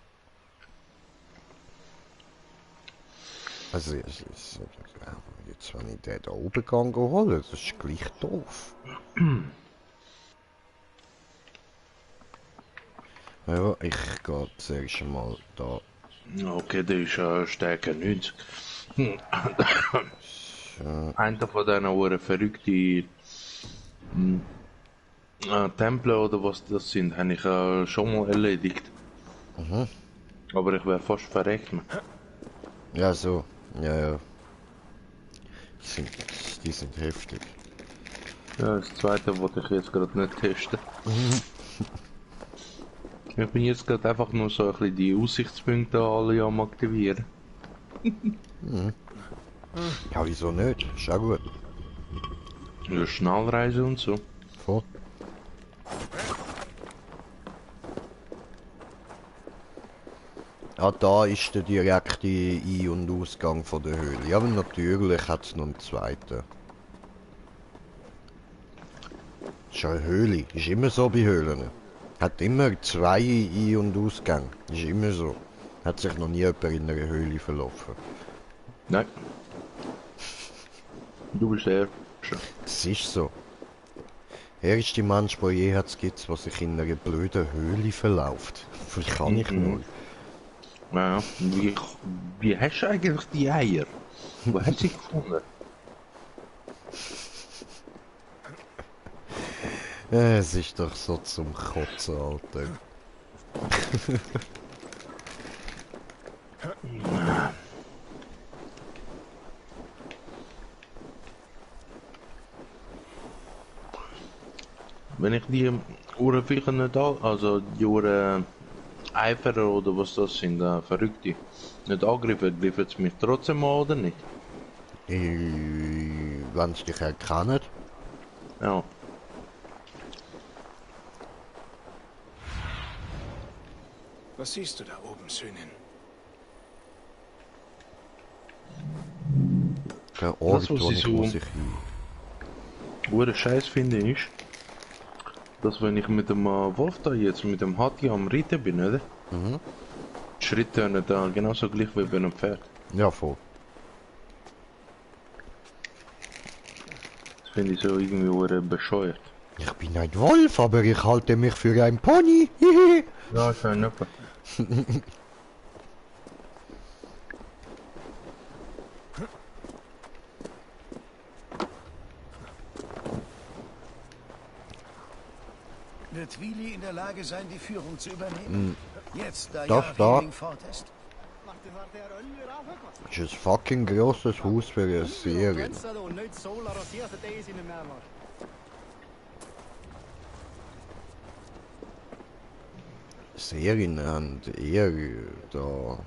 Also, jetzt, wenn ich den da oben kann holen, das ist gleich doof. Ja, ich gehe zuerst mal da. Okay, der ist Stärke 90. Einer von diesen Uhren verrückten Tempel oder was das sind, habe ich schon mal erledigt. Mhm. Aber ich wäre fast verreckt. Ja, so. Ja. Die sind heftig. Ja, das zweite wollte ich jetzt gerade nicht testen. Ich bin jetzt gerade einfach nur so ein bisschen die Aussichtspunkte alle am aktivieren. Mhm. Ja, wieso nicht? Ist auch gut. Ja, Schnellreise und so. Voll. Ah, da ist der direkte Ein- und Ausgang von der Höhle. Ja, aber natürlich hat es noch einen zweiten. Ist ja eine Höhle. Ist immer so bei Höhlen. Hat immer zwei Ein- und Ausgänge. Ist immer so. Hat sich noch nie jemand in einer Höhle verlaufen. Nein. Du bist der Erste. Das ist so. Der erste Mensch, der je hat, gibt's, der sich in einer blöden Höhle verläuft. Vielleicht kann ich nur. Ja, wie hast du eigentlich die Eier? Wo hast du sie gefunden? Es ist doch so zum Kotzen, Alter. Wenn ich die Uhrenviecher nicht also die Uhren Eiferer oder was das sind, Verrückte, nicht angreifen, greifen sie mich trotzdem an oder nicht? Wenn sie dich erkennen. Ja. Was siehst du da oben, Söhnin? Der Ort, Das, was wo ich ich so muss ich hin. Scheiß finde ist, dass wenn ich mit dem Wolf da jetzt, mit dem Hati am Reiten bin, oder? Mhm. Die Schritte tönen da genauso gleich wie bei einem Pferd. Ja, voll. Das finde ich so irgendwie bescheuert. Ich bin ein Wolf, aber ich halte mich für ein Pony. Ja, ist ein Nöpper. Wird Willi in der Lage sein, die Führung zu übernehmen? Jetzt, da Das da Jarl fort ist? ist ein fucking grosses Haus für eine Serie. Serien haben eher da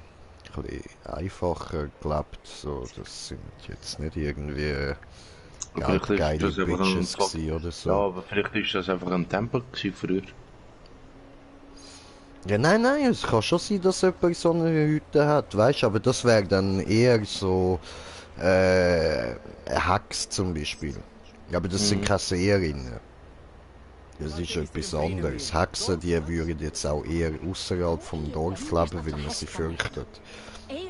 ein bisschen einfacher gelebt. So, das sind jetzt nicht irgendwie geile Bitches oder so. Ja, aber vielleicht ist das einfach ein Tempel früher. Ja, nein, es kann schon sein, dass jemand so eine Hütte hat, weißt du, aber das wäre dann eher so eine Hex zum Beispiel. Ja, aber das sind keine Seherinnen. Das ist etwas anderes. Hexen, die würden jetzt auch eher außerhalb vom Dorf leben, weil man sie fürchtet.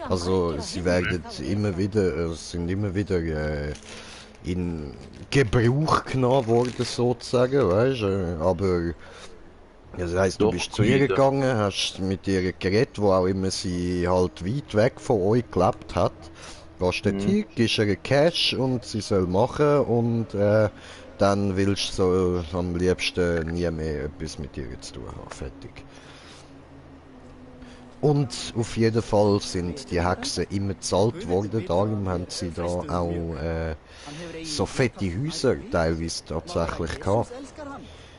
Also, sie werden immer wieder, sind immer wieder in Gebrauch genommen worden, sozusagen, weißt du, aber das heisst, du bist zu ihr gegangen, hast mit ihr geredet, wo auch immer sie halt weit weg von euch gelebt hat. Gehst dorthin, gibst ihr Cash und sie soll machen und dann willst du so am liebsten nie mehr etwas mit ihr zu tun haben. Fertig. Und auf jeden Fall sind die Hexen immer bezahlt worden, darum haben sie da auch so fette Häuser teilweise tatsächlich gehabt.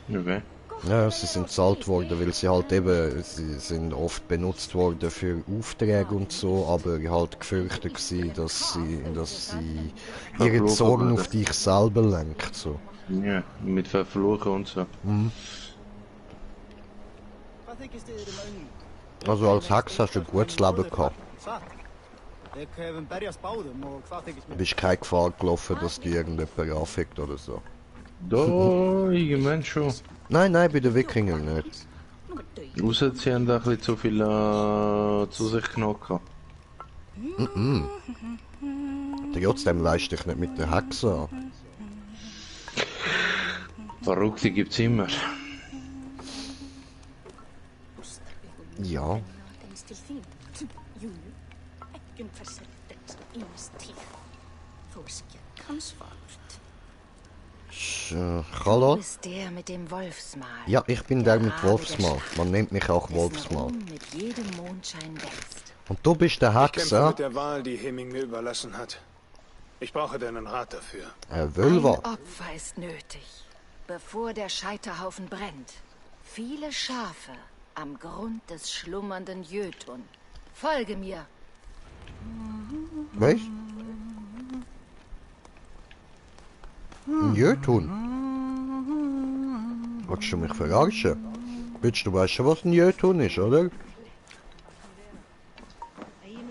Okay. Ja, sie sind bezahlt worden, weil sie halt eben, sie sind oft benutzt worden für Aufträge und so, aber halt gefürchtet gewesen, dass sie ihren Zorn auf dich selber lenkt, so. Ja, mit Verfluchen und so. Mhm. Also als Hex hast du ein gutes Leben gehabt. Du bist keine Gefahr gelaufen, dass dich irgendjemand anfickt oder so. Da, irgendwann schon. Nein, bei den Wikingern nicht. Ausser sie haben da ein bisschen zu viel zu sich genommen. Trotzdem leist dich nicht mit der Hexe an. Verrückte gibt's immer. Ja. Hallo? Du bist der mit dem Wolfsmal. Ja, ich bin der mit Wolfsmal. Man nennt mich auch Wolfsmal. Mit jedem Mondschein wächst. Und du bist der Ich kämpfe Hexer? mit der Wahl, die Hemming mir überlassen hat. Ich brauche deinen Rat dafür. Ein Wölver. Opfer ist nötig, bevor der Scheiterhaufen brennt. Viele Schafe am Grund des schlummernden Jötun. Folge mir. Was? Ein Jötun? Willst du mich verarschen? Bitch, du weißt schon, was ein Jötun ist, oder?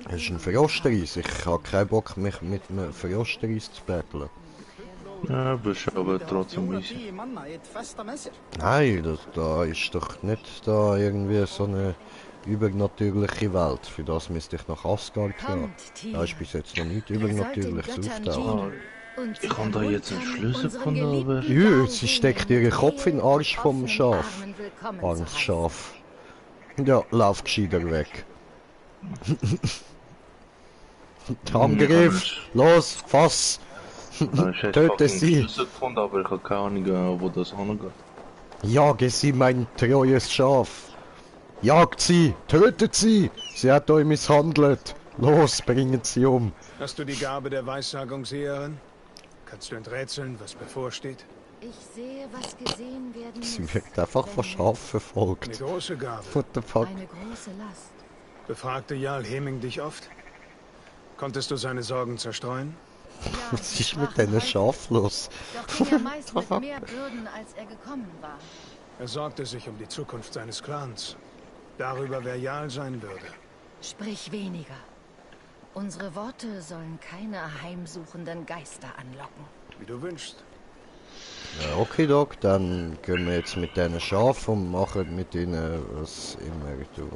Das ist ein Verrostereis. Ich habe keinen Bock, mich mit einem Verrostereis zu battlen. Ja, bist aber trotzdem mies. Nein, da ist doch nicht da irgendwie so eine übernatürliche Welt. Für das müsste ich nach Asgard gehen. Da ist bis jetzt noch nicht übernatürliches auftaucht. Ich habe da jetzt einen Schlüssel gefunden, aber... Ja, sie steckt ihren Kopf in den Arsch vom Schaf. Armes Schaf. Ja, lauf gescheiter weg. Angriff! Los, fass! Töte sie! Schlüssel gefunden, aber ich habe keine Ahnung, wo das angeht. Jage sie, mein treues Schaf! Jagt sie! Tötet sie! Sie hat euch misshandelt! Los, bringet sie um! Hast du die Gabe der Weissagung, Seherin? Kannst du enträtseln, was bevorsteht? Ich sehe, was gesehen werden muss. Sie wird einfach von Schaf verfolgt. Eine große Gabe. What the fuck? Eine große Last. Befragte Jarl Hemming dich oft? Konntest du seine Sorgen zerstreuen? Was ist mit deinem Schaf los? Doch ging er meist mit mehr Bürden, als er gekommen war. Er sorgte sich um die Zukunft seines Clans. Darüber, wer Jarl sein würde. Sprich weniger. Unsere Worte sollen keine heimsuchenden Geister anlocken. Wie du wünschst. Ja, okay, Doc, dann gehen wir jetzt mit deinen Schafen und machen mit ihnen, was immer du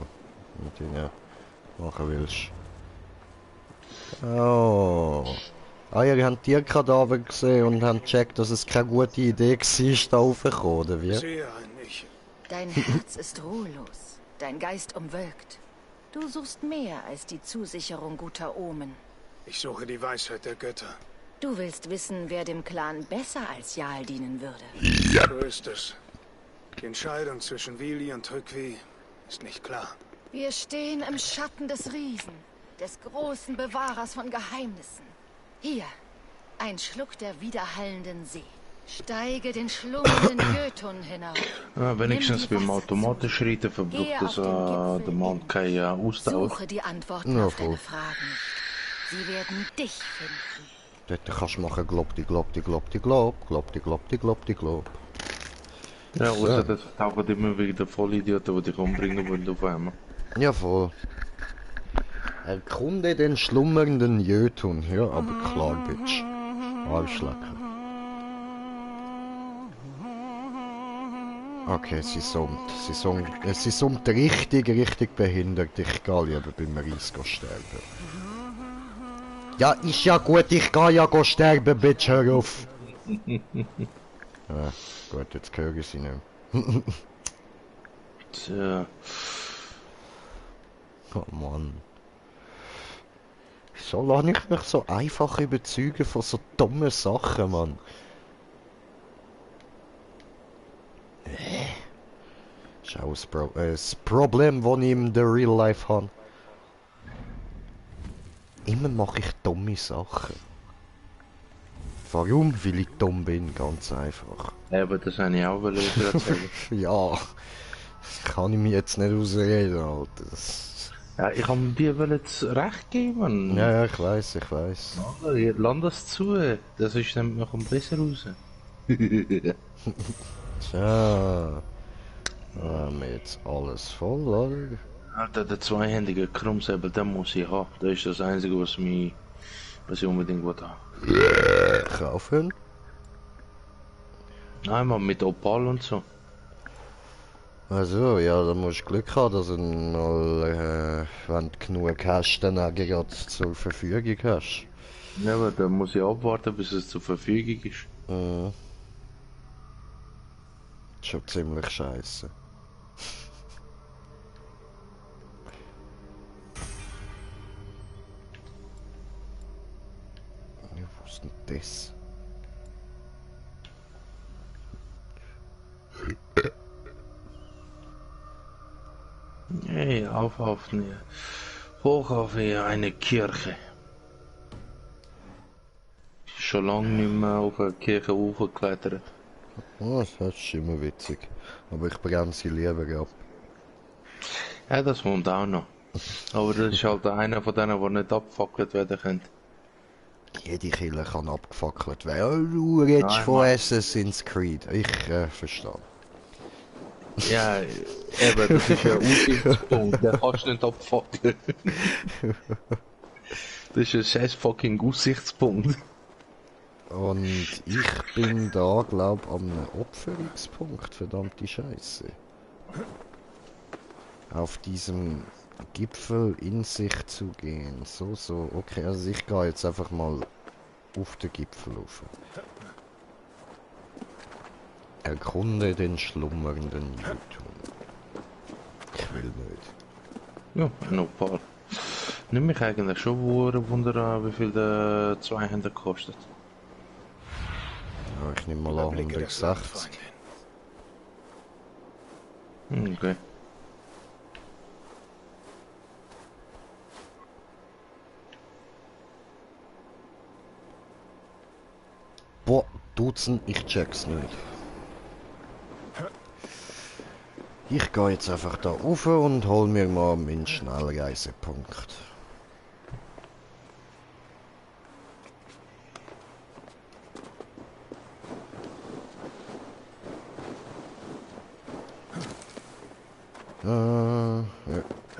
mit ihnen machen willst. Oh. Ah, ihr habt Tierkadaver gesehen und habt gecheckt, dass es keine gute Idee war, da raufzukommen, oder wie? Seherin, ich... Dein Herz ist ruhelos, dein Geist umwölkt. Du suchst mehr als die Zusicherung guter Omen. Ich suche die Weisheit der Götter. Du willst wissen, wer dem Clan besser als Jarl dienen würde. So ist es. Die Entscheidung zwischen Vili und Trückvi ist nicht klar. Wir stehen im Schatten des Riesen, des großen Bewahrers von Geheimnissen. Hier, ein Schluck der widerhallenden See. Steige den schlummernden Jötun hinauf. Ja, wenigstens beim automatisch Reiten verbraucht das der Mann keine Ausdauer. Suche die Antworten auf deine Fragen nicht. Sie werden dich finden. Dort kannst du machen, glob, die glob, die glob, die glob, glob, die glob, die glob, die glob. Ja, außer das taucht immer wieder Vollidioten, die dich umbringen wollen auf einmal. Ja, voll. Erkunde den schlummernden Jötun. Ja, aber klar, Bitch. Arschlecker. Okay, sie summt richtig behindert. Ich gehe lieber beim Reis sterben. Ja, ist ja gut, ich gehe ja sterben, Bitch, hör auf. Ja, gut, jetzt höre ich sie nicht. Tja. Oh Mann. Wieso lasse ich mich so einfach überzeugen von so dummen Sachen, Mann? Das ist auch das Problem, das ich in der Real Life habe. Immer mache ich dumme Sachen. Warum? Weil ich dumm bin, ganz einfach. Ja, aber das habe ich auch erzählen. Ja, das kann ich mir jetzt nicht ausreden, Alter. Ja, ich habe dir jetzt recht geben. Ja, ich weiß. Lass das zu, das ist nämlich noch besser raus. Tja. Haben wir jetzt alles voll, oder? Alter, der zweihändige Krummsäbel, den muss ich haben. Das ist das Einzige, was ich unbedingt haben. Kaufen? Nein, man, mit Opal und so. Also, ja, da musst du Glück haben, dass du mal, wenn du genug hast, dann auch gerade zur Verfügung hast. Ja, aber da muss ich abwarten, bis es zur Verfügung ist. Schon ziemlich scheiße. ist denn das? Hey, auf, ne. Hoch auf eine Kirche. Schon lange nicht mehr auf eine Kirche hochgeklettert. Oh, das ist immer witzig. Aber ich bremse sie lieber ab. Ja, das kommt auch noch. Aber das ist halt einer von denen, der nicht abgefackelt werden kann. Jede Kille kann abgefackelt werden. Du redest von Assassin's Creed. Ich verstehe. Ja, eben, das ist ein Aussichtspunkt. Den kannst du nicht abfackeln. Das ist ein scheiß fucking Aussichtspunkt. Und ich bin da, glaub ich, an einem Opferungspunkt. Verdammte Scheiße. Auf diesem Gipfel in sich zu gehen. So. Okay, also ich gehe jetzt einfach mal auf den Gipfel rauf. Erkunde den schlummernden Irrtum. Ich will nicht. Ja, noch ein paar. Nimm mich eigentlich schon Wunder, wie viel der 200 gekostet. Ja, ich nehme mal an 160. Okay. Boah, Dutzend, ich check's nicht. Ich gehe jetzt einfach da rauf und hol mir mal meinen Schnellreisepunkt.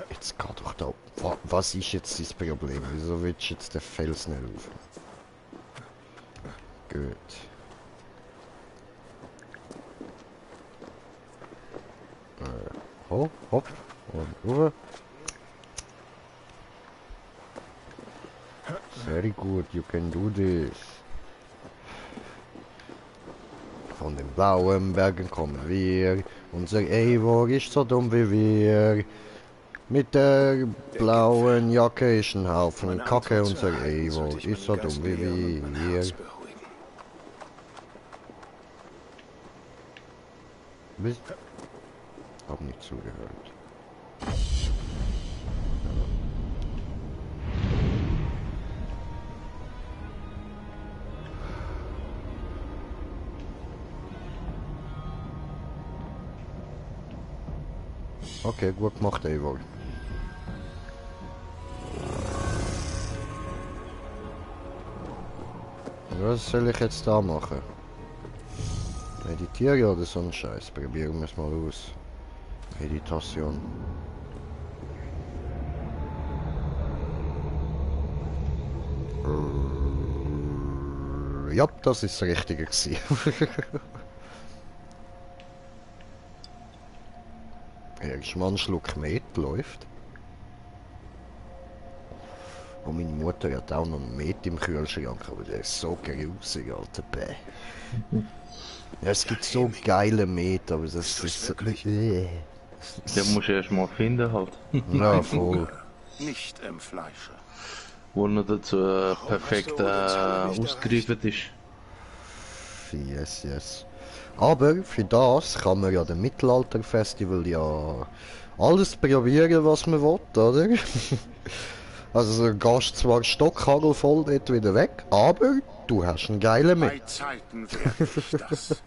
Jetzt geht doch da. Was ist jetzt das Problem? Wieso willst du jetzt den Fels nicht rauf? Gut. Hopp, hopp und rüber. Very good, you can do this. Von den blauen Bergen kommen wir. Unser Eivor ist so dumm wie wir. Mit der blauen Jacke ist ein Haufen Kacke. Unser Eivor ist so dumm wie wir. Hab nicht zugehört. Okay, gut gemacht, Eivor. Was soll ich jetzt da machen? Meditieren oder so ein Scheiß? Probieren wir es mal aus. Meditation. Ja, das ist das Richtige gewesen. Erstmal ein Schluck Met läuft. Und meine Mutter hat auch noch Met im Kühlschrank, aber der ist so grusig, alter Bäh. Ja, es gibt so geile Met, aber das ist so... Den musst du erst mal finden halt. Ja, voll. Nicht im Fleische. Wo noch dazu perfekt ausgereift ist. Yes, yes. Aber für das kann man ja dem Mittelalterfestival ja alles probieren, was man will, oder? Also du gehst zwar stockhagelvoll dort wieder weg, aber du hast einen geilen mit. Bei Zeiten werde ich das.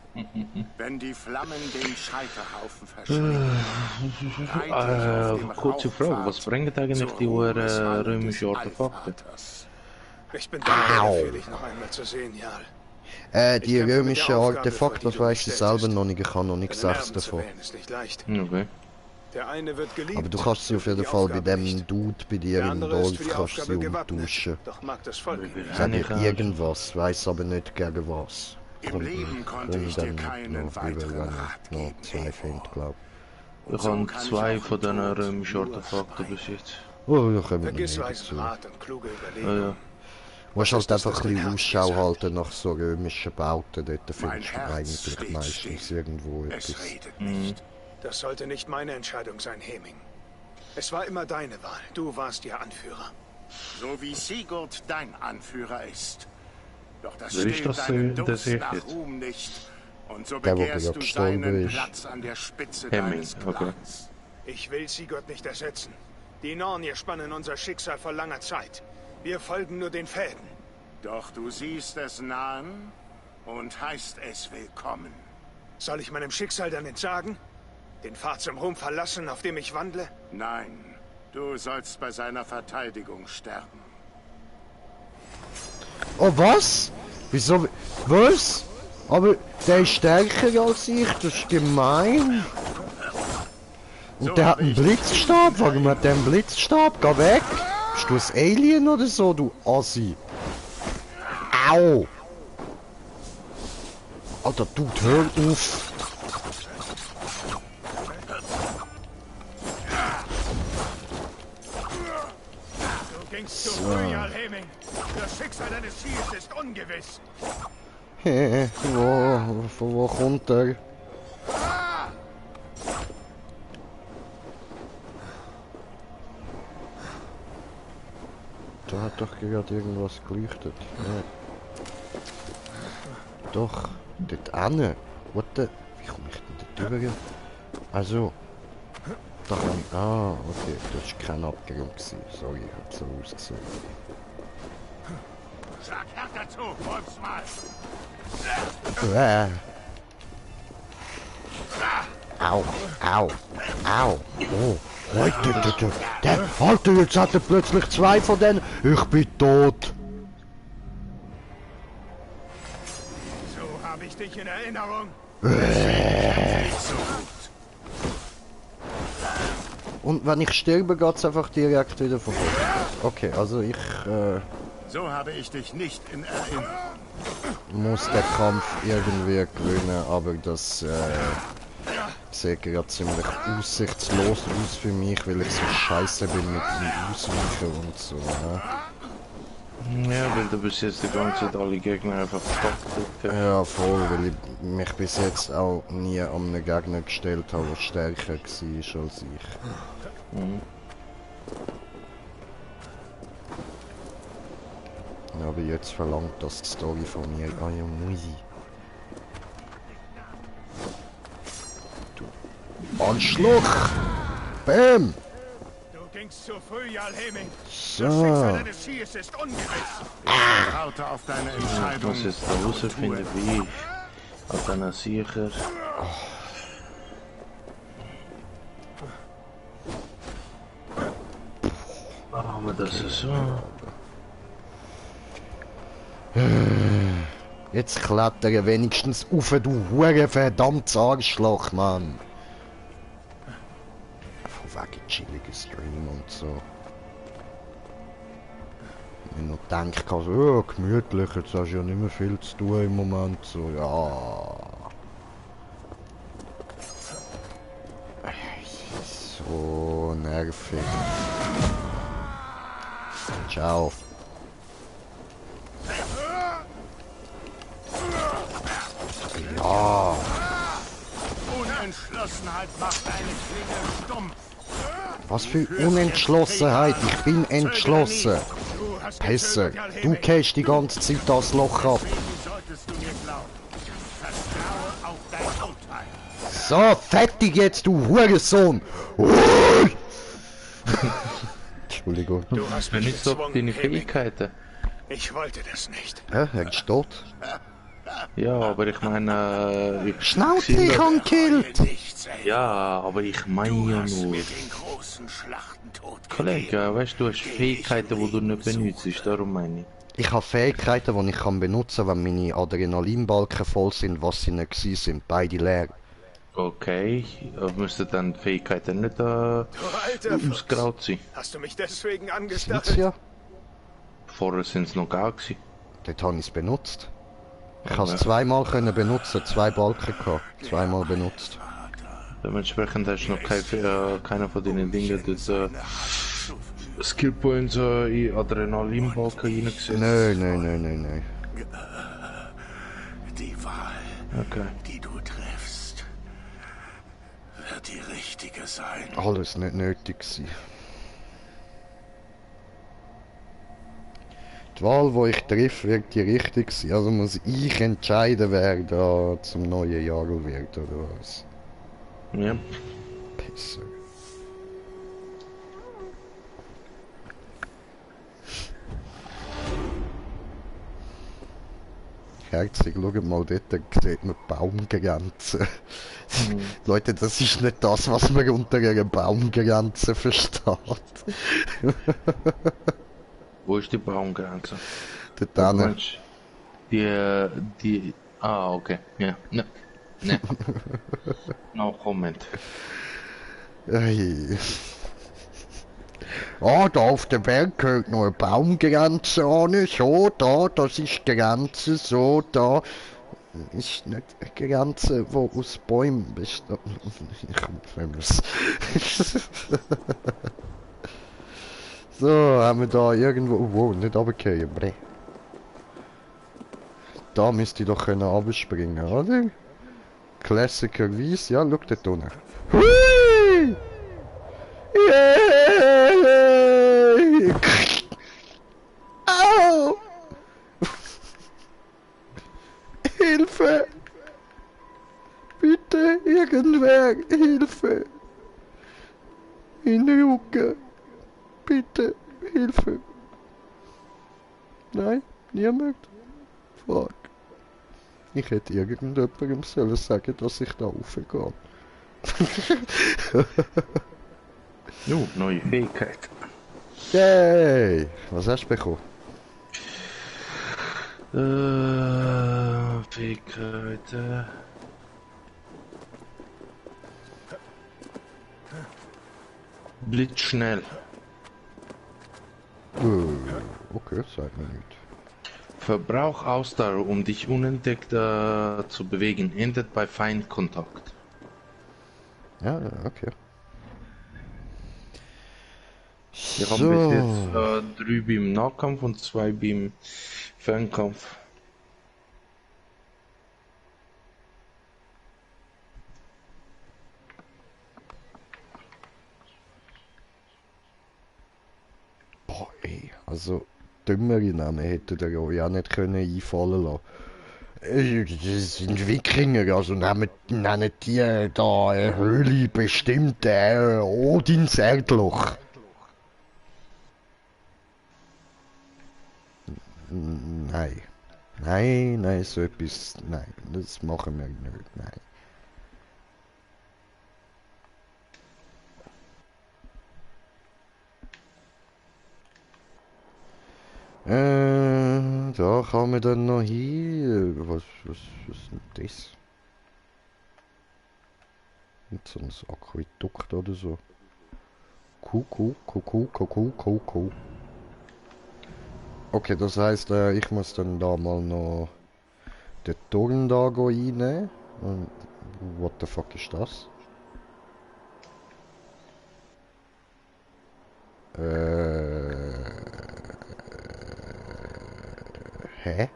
Wenn die Flammen den Scheiterhaufen verschlingen. Kurze Frage, was bringen eigentlich die römischen Artefakte? Ich bin dankbar dafür, dich noch einmal zu sehen, Jarl. Die römischen Artefakte, das weißt du selber noch nicht, ich habe noch nichts gesagt davon. Okay. Der eine wird geliebt, aber du kannst sie auf jeden Fall bei dem Dude bei dir im Dorf kannst sie umtauschen. Doch mag das Volk Sag dir irgendwas, weiß aber nicht gegen was. Im Leben konnte ich dir keinen weiteren Rat geben, zwei Find, glaub. Ich habe zwei von diesen römischen Artefakten bis jetzt. Oh, da kommen wir Vergiss nicht weisen dazu. Rat und kluge Überlegung. Ja. Du musst halt einfach ein bisschen Ausschau halten nach so römischen Bauten, dort findest du eigentlich meistens irgendwo etwas. Das sollte nicht meine Entscheidung sein, Heming. Es war immer deine Wahl. Du warst ihr Anführer. So wie Sigurd dein Anführer ist. Doch das Wer ist stillt das, deinen der Durst sehe ich nach jetzt? Ruhm nicht. Und so Der, wo begehrst gerade du gestorben seinen ist. Platz an der Spitze Hemming, deines okay. Clans. Ich will Sigurd nicht ersetzen. Die Nornier spannen unser Schicksal vor langer Zeit. Wir folgen nur den Fäden. Doch du siehst es nahen und heißt es willkommen. Soll ich meinem Schicksal dann entsagen? Den Pfad zum Ruhm verlassen, auf dem ich wandle? Nein, du sollst bei seiner Verteidigung sterben. Oh, was? Wieso? Was? Aber der ist stärker als ich, das ist gemein. Und der hat einen Blitzstab, warum hat der einen Blitzstab? Geh weg! Bist du ein Alien oder so, du Assi? Au! Alter, Dude, hör auf! Du gingst zu früh, Jarl Heming. Das Schicksal deines Ziels ist ungewiss. Von wo kommt der? Da hat doch gerade irgendwas geleuchtet. Ja. Doch, dort ane. What the? Wie komme ich denn dort drüber? Also. Da kann ich. Ah, okay, das war kein Abgrund gewesen. Sorry, ich hab so ausgesehen. Sag härter zu, Wolfsmal! Au, au, au. Oh, Leute, Alter, jetzt hat er plötzlich zwei von denen. Ich bin tot. So habe ich dich in Erinnerung. Und wenn ich sterbe, geht's einfach direkt wieder vorbei. Okay, also ich So habe ich dich nicht in Erinnerung. muss den Kampf irgendwie gewinnen, aber das sieht gerade ziemlich aussichtslos aus für mich, weil ich so scheiße bin mit dem Ausweichen und so. Ne? Ja, weil du bis jetzt die ganze Zeit alle Gegner einfach verkackt. Ja, voll, weil ich mich bis jetzt auch nie an einen Gegner gestellt habe, der stärker war als ich. Mhm. Ja, aber jetzt verlangt das die Story von mir. Ah ja, Musi. Du Anschluch! Bäm! Du gingst zu früh, Jarl Heming. So. Das Schicksal deines Ziels ist ungewiss. Ich vertraute auf deine Ich Entscheidung. muss jetzt da rausfinden, wie ich auf einer sicher. Machen wir das so. Jetzt klettere wenigstens auf, du hure verdammtes Arschloch, Mann. Von wegen chilliger Stream und so. Wenn du denkst, so, ja, gemütlich, jetzt hast du ja nicht mehr viel zu tun im Moment, so, ja. So nervig. Ciao. Ja. Unentschlossenheit macht deine Klinge stumpf. Was für Unentschlossenheit, ich bin entschlossen. Pisser, du gehst die ganze Zeit das Loch ab. Solltest du mir glauben. Vertraue auf dein Urteil. So, fertig jetzt, du Hurensohn! Entschuldigung. Du hast mich Benutzt doch gezwungen, deine Heming. Fähigkeiten. Ich wollte das nicht. Ja, er ist tot. Ja, aber ich meine, ich Schnauze, ich han killt! Ja, aber ich meine ja nur. Den großen Schlachtentod Kollege, weißt du, du hast Fähigkeiten, die du nicht benutzt, darum meine ich. Ich habe Fähigkeiten, die ich kann benutzen kann, wenn meine Adrenalinbalken voll sind, was sie nicht gewesen sind. Beide leer. Okay, aber müssten dann die Fähigkeiten nicht ausgraut sein? Hast du mich deswegen Sind's angestarrt? ja? Vorher sind es noch gar gewesen. Dort habe ich es benutzt. Ich Ja, habe es zweimal können benutzen, 2 Balken gehabt. Zweimal benutzt. Dementsprechend hast du noch keiner von deinen Dingen dort Skillpoints in Adrenalinbalken reingesetzt. Nein. Die Wahl, Okay. die du triffst, wird die richtige sein. Alles nicht nötig gewesen. die Wahl, die ich treffe, wird die richtig sein. Also muss ich entscheiden, wer da zum neuen Jarl wird, oder was? Ja. Pisser. Herzig, schaut mal, dort sieht man Baumgrenzen. Leute, das ist nicht das, was man unter einer Baumgrenze versteht. Wo ist die Baumgrenze? Dort hinten. Die... Ah, okay. Ja. Ne. Ne. No comment. Hey. Ah, da auf dem Berg gehört noch eine Baumgrenze an, so, da, das ist die Grenze, so, da. Ist nicht eine Grenze, die aus Bäumen besteht. Ich komme es. So, haben wir da irgendwo... Wow, nicht runtergefallen, bre. Da müsste ich doch können runterspringen, oder? Klassikerweise, ja, schau dort unten. Hui! Yay! Au! Hilfe! Bitte, irgendwer, Hilfe! In den Rücken! Bitte, Hilfe! Nein, niemand? Fuck. Ich hätte irgendjemandem sollen sagen, dass ich da raufgehe. Jo, neue Fähigkeit. Yay! Was hast du bekommen? Fähigkeit. Blitzschnell. Okay, sagt mir nicht. Verbrauch Ausdauer, um dich unentdeckt zu bewegen, endet bei Feindkontakt. Ja, okay. Wir haben bis jetzt 3 beim Nahkampf und 2 beim Fernkampf. Boah, ey, also dümmere Namen hätte der ja nicht können einfallen lassen. Das sind Wikinger, also nennen die da eine Höhle bestimmt Odins Erdloch. Nein. Nein, so etwas, nein, das machen wir nicht, nein. Da kann man dann noch hin. Was ist denn das? Nicht so ein Aquädukt oder so. Kuh. Okay, das heißt, ich muss dann da mal noch den Turm da reinnehmen. Und what the fuck ist das? Hä?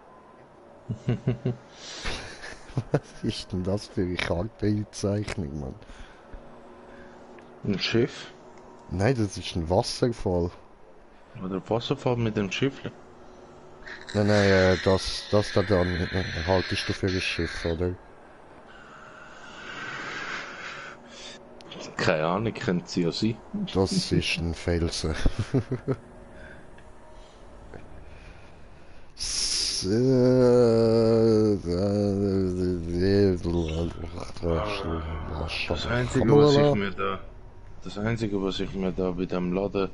Was ist denn das für eine Kartenzeichnung, Mann? Ein Schiff? Nein, das ist ein Wasserfall. Oder Wasserfall mit dem Schiff? Nein, das da dann haltest du für ein Schiff, oder? Keine Ahnung, könnte sie ja sein. Das ist ein Felsen. Das Einzige, was ich mir da bei dem Laden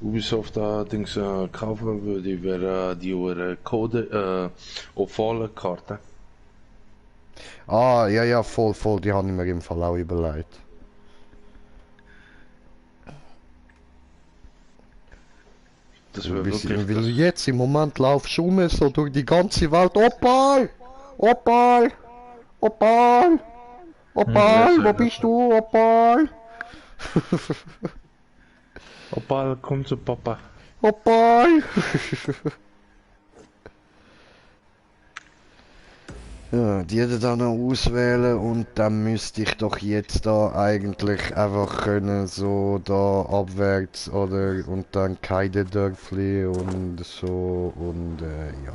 Ubisoft Dings kaufen würde, wäre die Code ovale Karte. Ah, ja, voll, die habe ich mir im Fall auch überlegt. Das wäre wirklich... Weil jetzt im Moment laufst du so durch die ganze Welt. Opal, wo bist du, Opal? Opal, komm zu Papa. Opal! Ja, die hätte dann noch auswählen und dann müsste ich doch jetzt da eigentlich einfach können, so da abwärts oder und dann keine Dörfli und so und ja.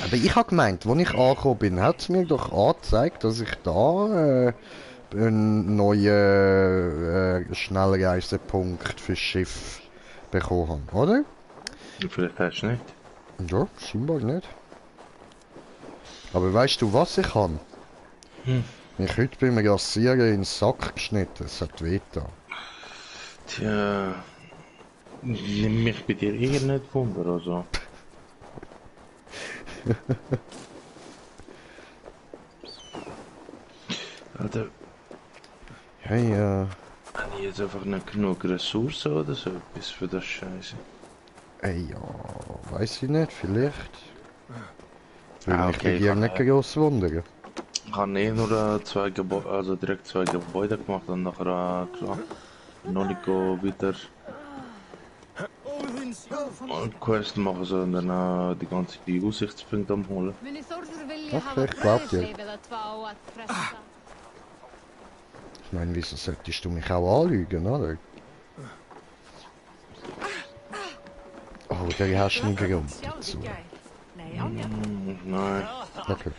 Aber ich habe gemeint, als ich angekommen bin, hat es mir doch angezeigt, dass ich da einen neuen Schnellreisepunkt fürs Schiff bekommen habe, oder? Vielleicht hast du nicht. Ja, scheinbar nicht. Aber weißt du, was ich kann? Ich heute beim Rasieren in den Sack geschnitten, es hat wehgetan. Tja, nimm mich bei dir eher nicht wunder, also. Alter. Ja. Habe ich jetzt einfach nicht genug Ressourcen oder so etwas für das Scheiße? Ey, ja, weiß ich nicht, vielleicht. Würde mich okay, bei dir nicht groß wundern. Ich habe eh nur zwei Gebäude, also direkt zwei Gebäude gemacht und nachher, klar, noch nicht weiter und Quest machen, sondern die ganze Aussichtspunkte holen. Okay, ich glaub dir. Ich meine, wieso solltest du mich auch anlügen, oder? Oh, da hast du einen Grund dazu. Nein. Okay.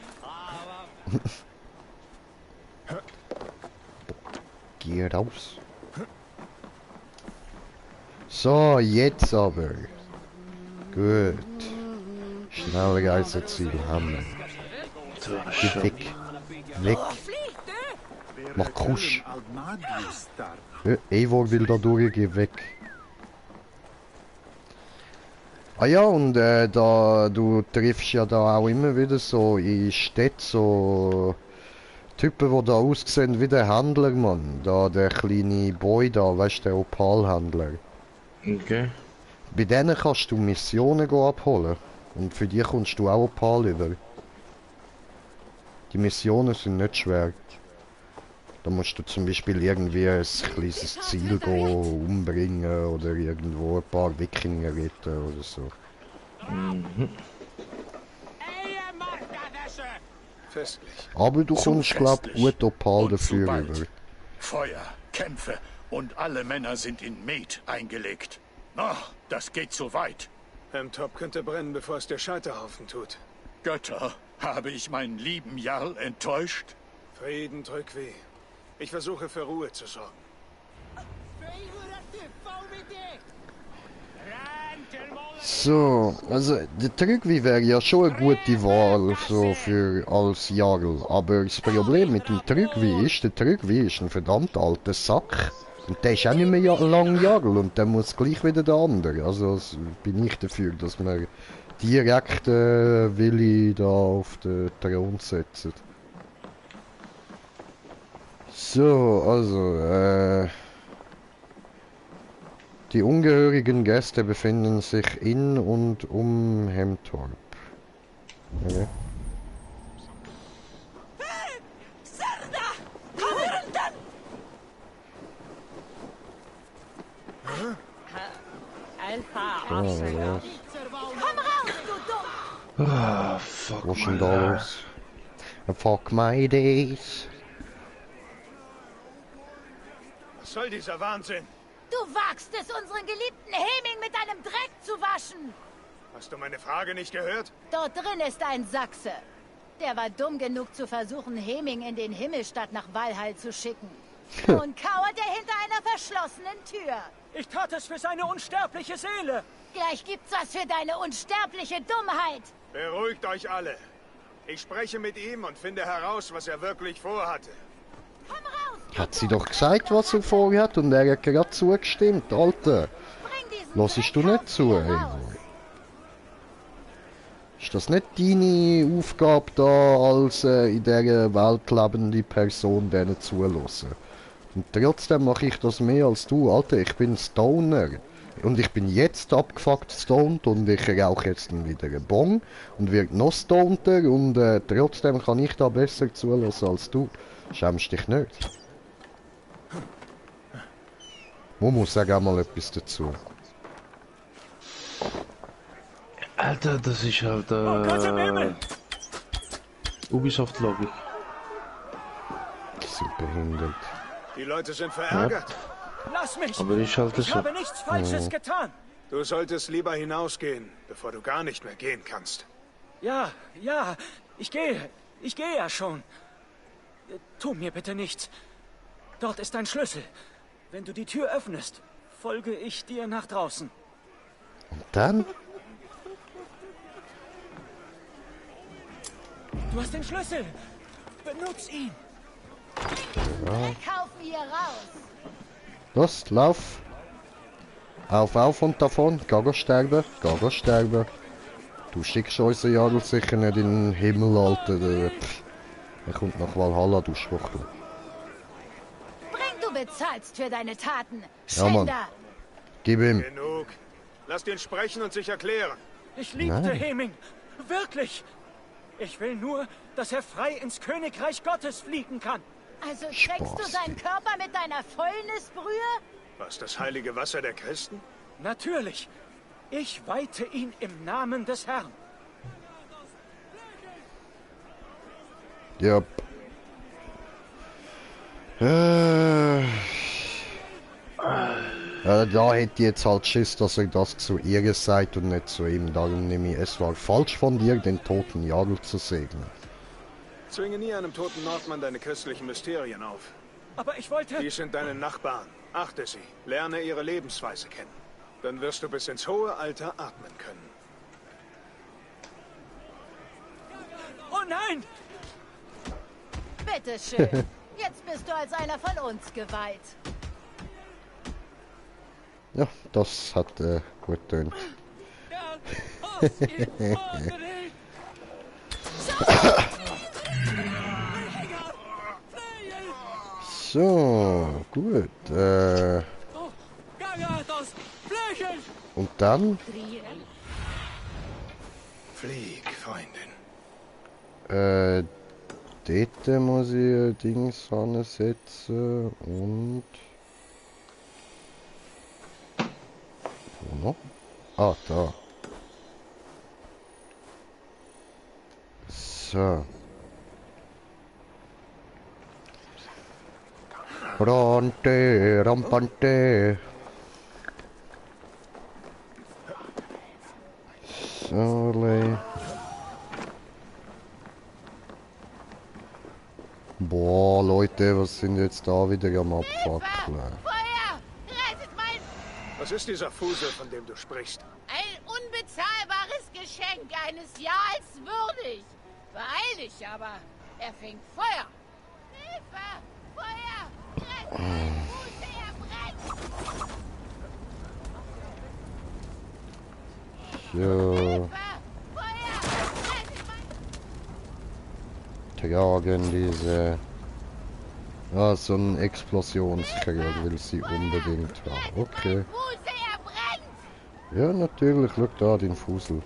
Geh raus. So, jetzt aber. Gut. Schnellreiseziel haben wir. Geh weg. Weg. Mach Kusch. Eivor will da durchgehen, weg. Ah ja, und da, du triffst ja da auch immer wieder so in Städten so Typen, die da aussehen wie der Händler, Mann. Da der kleine Boy da, weißt du, der Opalhändler. Okay. Bei denen kannst du Missionen abholen. Und für die kommst du auch Opal über. Die Missionen sind nicht schwer. Da musst du zum Beispiel irgendwie ein kleines Ziel umbringen oder irgendwo ein paar Wikinger retten oder so. Aber du kommst, glaub ich, gut Opal dafür über. Feuer, Kämpfe und alle Männer sind in Met eingelegt. Ach, das geht zu weit. Top könnte brennen, bevor es der Scheiterhaufen tut. Götter, habe ich meinen lieben Jarl enttäuscht? Frieden, Trückwi. Ich versuche für Ruhe zu sorgen. So, also der Trückwi wäre ja schon eine gute Wahl so für als Jarl, aber das Problem mit dem Trückwi ist, der Trückwi ist ein verdammt alter Sack und der ist auch nicht mehr lang Jarl und der muss gleich wieder der andere. Also bin ich dafür, dass man direkt Willi da auf den Thron setzt. So, also, die ungehörigen Gäste befinden sich in und um Hemtorp. Okay. Ah, fuck. Was ist denn da los? Fuck my days. Was soll dieser Wahnsinn? Du wagst es, unseren geliebten Heming mit deinem Dreck zu waschen! Hast du meine Frage nicht gehört? Dort drin ist ein Sachse. Der war dumm genug zu versuchen, Heming in den Himmelstadt nach Valhall zu schicken. Nun kauert er hinter einer verschlossenen Tür. Ich tat es für seine unsterbliche Seele. Gleich gibt's was für deine unsterbliche Dummheit. Beruhigt euch alle. Ich spreche mit ihm und finde heraus, was er wirklich vorhatte. Hat sie doch gesagt, was er vorhat und er hat gerade zugestimmt, Alter. Hörst du nicht zu, Eivor? Ist das nicht deine Aufgabe da als in dieser Welt lebende Person denen zuhören? Und trotzdem mache ich das mehr als du, Alter, ich bin Stoner. Und ich bin jetzt abgefuckt stoned und ich rauche jetzt dann wieder einen Bong und werde noch stonter und trotzdem kann ich da besser zulassen als du. Schämst dich nicht? Momo, sag auch mal etwas dazu. Alter, das ist halt Ubisoft Lobby. Die sind behindert. Die Leute sind verärgert. Ja. Lass mich! Aber ich halte Ich so. habe nichts Falsches getan. Du solltest lieber hinausgehen, bevor du gar nicht mehr gehen kannst. Ja, ich gehe ja schon. Tu mir bitte nichts. Dort ist ein Schlüssel. Wenn du die Tür öffnest, folge ich dir nach draußen. Und dann? Du hast den Schlüssel. Benutz ihn. Ja. Kauf ihr raus. Los, lauf. Auf und davon. Geh sterben. Du schickst unseren Jagel sicher nicht in den Himmel, Alter. Er kommt nach Valhalla, du Schwuchtel. Du bezahlst für deine Taten. Ja, Mann. Gib ihm. Genug. Lass ihn sprechen und sich erklären. Ich liebte Heming. Wirklich. Ich will nur, dass er frei ins Königreich Gottes fliegen kann. Also schreckst du seinen Körper mit deiner Fäulnisbrühe? Was, das heilige Wasser der Christen? Natürlich. Ich weihte ihn im Namen des Herrn. Ja. Da hätte ich jetzt halt Schiss, dass er das zu ihr sagt und nicht zu ihm. Darum nehme ich, es war falsch von dir, den toten Jagel zu segnen. Zwinge nie einem toten Nordmann deine christlichen Mysterien auf. Aber ich wollte... Die sind deine Nachbarn. Achte sie. Lerne ihre Lebensweise kennen. Dann wirst du bis ins hohe Alter atmen können. Oh nein! Bitteschön. Jetzt bist du als einer von uns geweiht. Ja, das hat gut tönt. So, gut. Und dann? Flieg, Freundin. Dort muss ich Dings ansetzen und... Wo noch? Ah, da. So. Rampante. So, boah, Leute, was sind jetzt da wieder am Abfackeln? Was ist dieser Fusel, von dem du sprichst? Ein unbezahlbares Geschenk eines Jahres würdig. Beeil dich aber. Er fängt Feuer. Hilfe! Feuer! Rette meinen Fuß, er brennt! Ja. Tragen diese... Ah, so ein Explosionskrieg will sie unbedingt haben. Okay. Ja, natürlich. Schau da, den Fusel.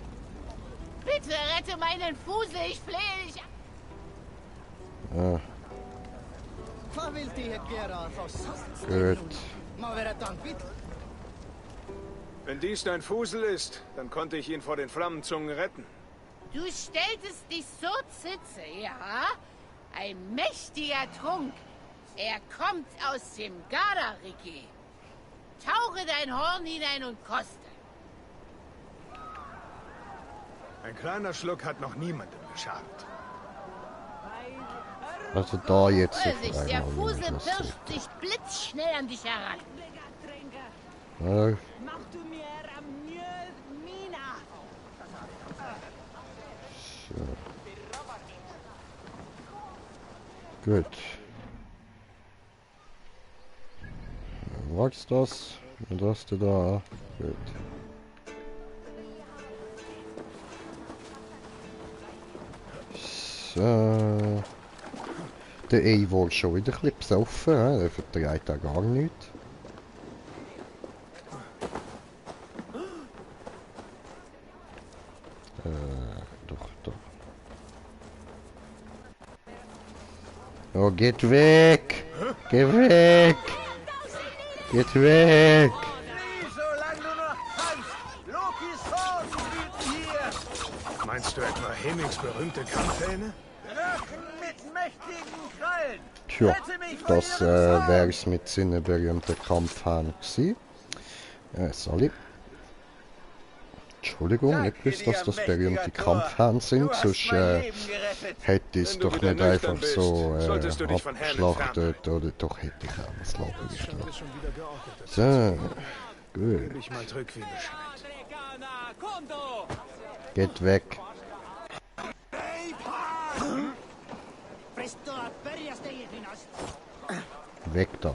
Bitte rette meinen Fusel, ich flehe dich Ah. Gut. Wenn dies dein Fusel ist, dann konnte ich ihn vor den Flammenzungen retten. Du stelltest dich so zitze, ja? Ein mächtiger Trunk. Er kommt aus dem Gardariki. Tauche dein Horn hinein und koste. Ein kleiner Schluck hat noch niemandem geschadet. Also da jetzt Vorsicht, der Fusel pirscht sich blitzschnell an dich heran. Ja. So. Gut. Magst das? Und das du da? Gut. So. Der Eivor schon wieder ein bisschen besoffen, der verträgt auch gar nichts. Doch. Oh, geht weg! Geh weg! Geht weg! Meinst du etwa Hemings berühmte Kampfhähne? Tja, das wäre es mit seinen berühmten Kampfherren gewesen. Sally. Entschuldigung, nicht gewusst, dass das berühmte Kampfherren sind, sonst hätte ich es doch nicht einfach so abgeschlachtet, oder doch hätte ich auch das Lager geschlachtet. So, gut. Geht weg. Weg da.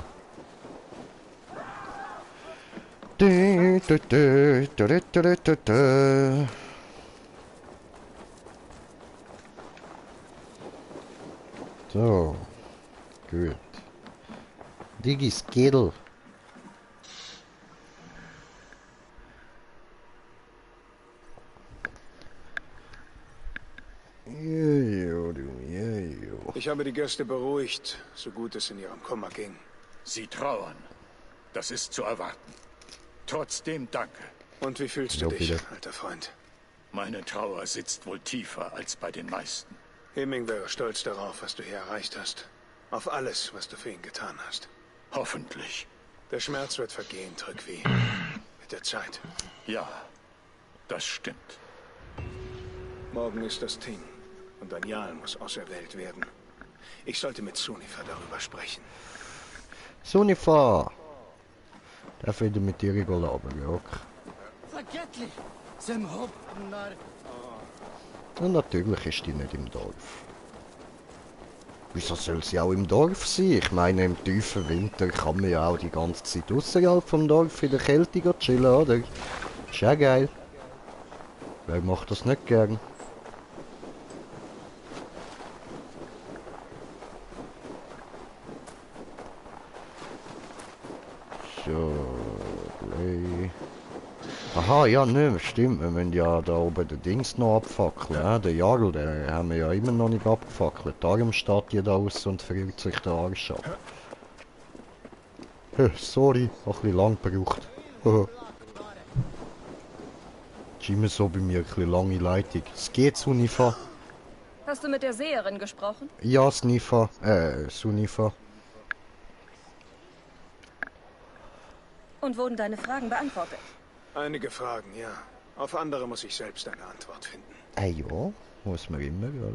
So, gut. Digi Skill. Ich habe die Gäste beruhigt, so gut es in ihrem Kummer ging. Sie trauern. Das ist zu erwarten. Trotzdem danke. Und wie fühlst du dich, alter Freund? Meine Trauer sitzt wohl tiefer als bei den meisten. Hemming wäre stolz darauf, was du hier erreicht hast. Auf alles, was du für ihn getan hast. Hoffentlich. Der Schmerz wird vergehen, Trückwie. Mit der Zeit. Ja, das stimmt. Morgen ist das Ting. Und ein Jarl muss auserwählt werden. Ich sollte mit Sunnifer darüber sprechen. Sunnifer! Darf ich mit dir gehen, ja. Vergettlich! Sem Hopnar. Und natürlich ist die nicht im Dorf. Wieso soll sie auch im Dorf sein? Ich meine, im tiefen Winter kann man ja auch die ganze Zeit außerhalb vom Dorf in der Kälte chillen, oder? Ist ja geil. Wer macht das nicht gern? So, Play. Aha, ja, ne, stimmt. Wir müssen ja da oben den Dings noch abfackeln. Ja? Den Jarl, den haben wir ja immer noch nicht abgefackelt. Darum steht die da aus und friert sich den Arsch ab. Sorry, hat ein bisschen lang gebraucht. Ist immer so bei mir, ein bisschen lange Leitung. Es geht, Sunnifer. Hast du mit der Seherin gesprochen? Ja, Sunnifer. Und wurden deine Fragen beantwortet? Einige Fragen, ja. Auf andere muss ich selbst eine Antwort finden. Ja, muss man immer, oder?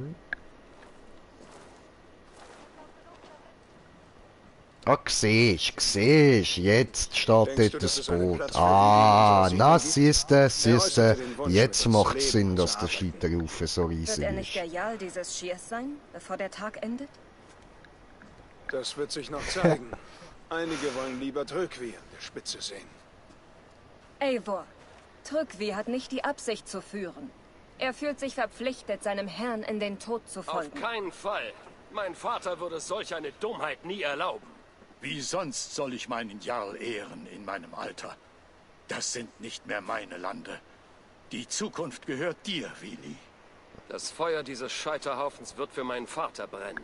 Ah, siehst, jetzt startet das Boot. Ah, na, siehste, jetzt macht es Sinn, dass der Scheiterhaufen so riesig ist. Wird er nicht der Jarl dieses Schiers sein, bevor der Tag endet? Das wird sich noch zeigen. Einige wollen lieber Trückwie an der Spitze sehen. Eivor, Trückwie hat nicht die Absicht zu führen. Er fühlt sich verpflichtet, seinem Herrn in den Tod zu folgen. Auf keinen Fall. Mein Vater würde solch eine Dummheit nie erlauben. Wie sonst soll ich meinen Jarl ehren in meinem Alter? Das sind nicht mehr meine Lande. Die Zukunft gehört dir, Vili. Das Feuer dieses Scheiterhaufens wird für meinen Vater brennen.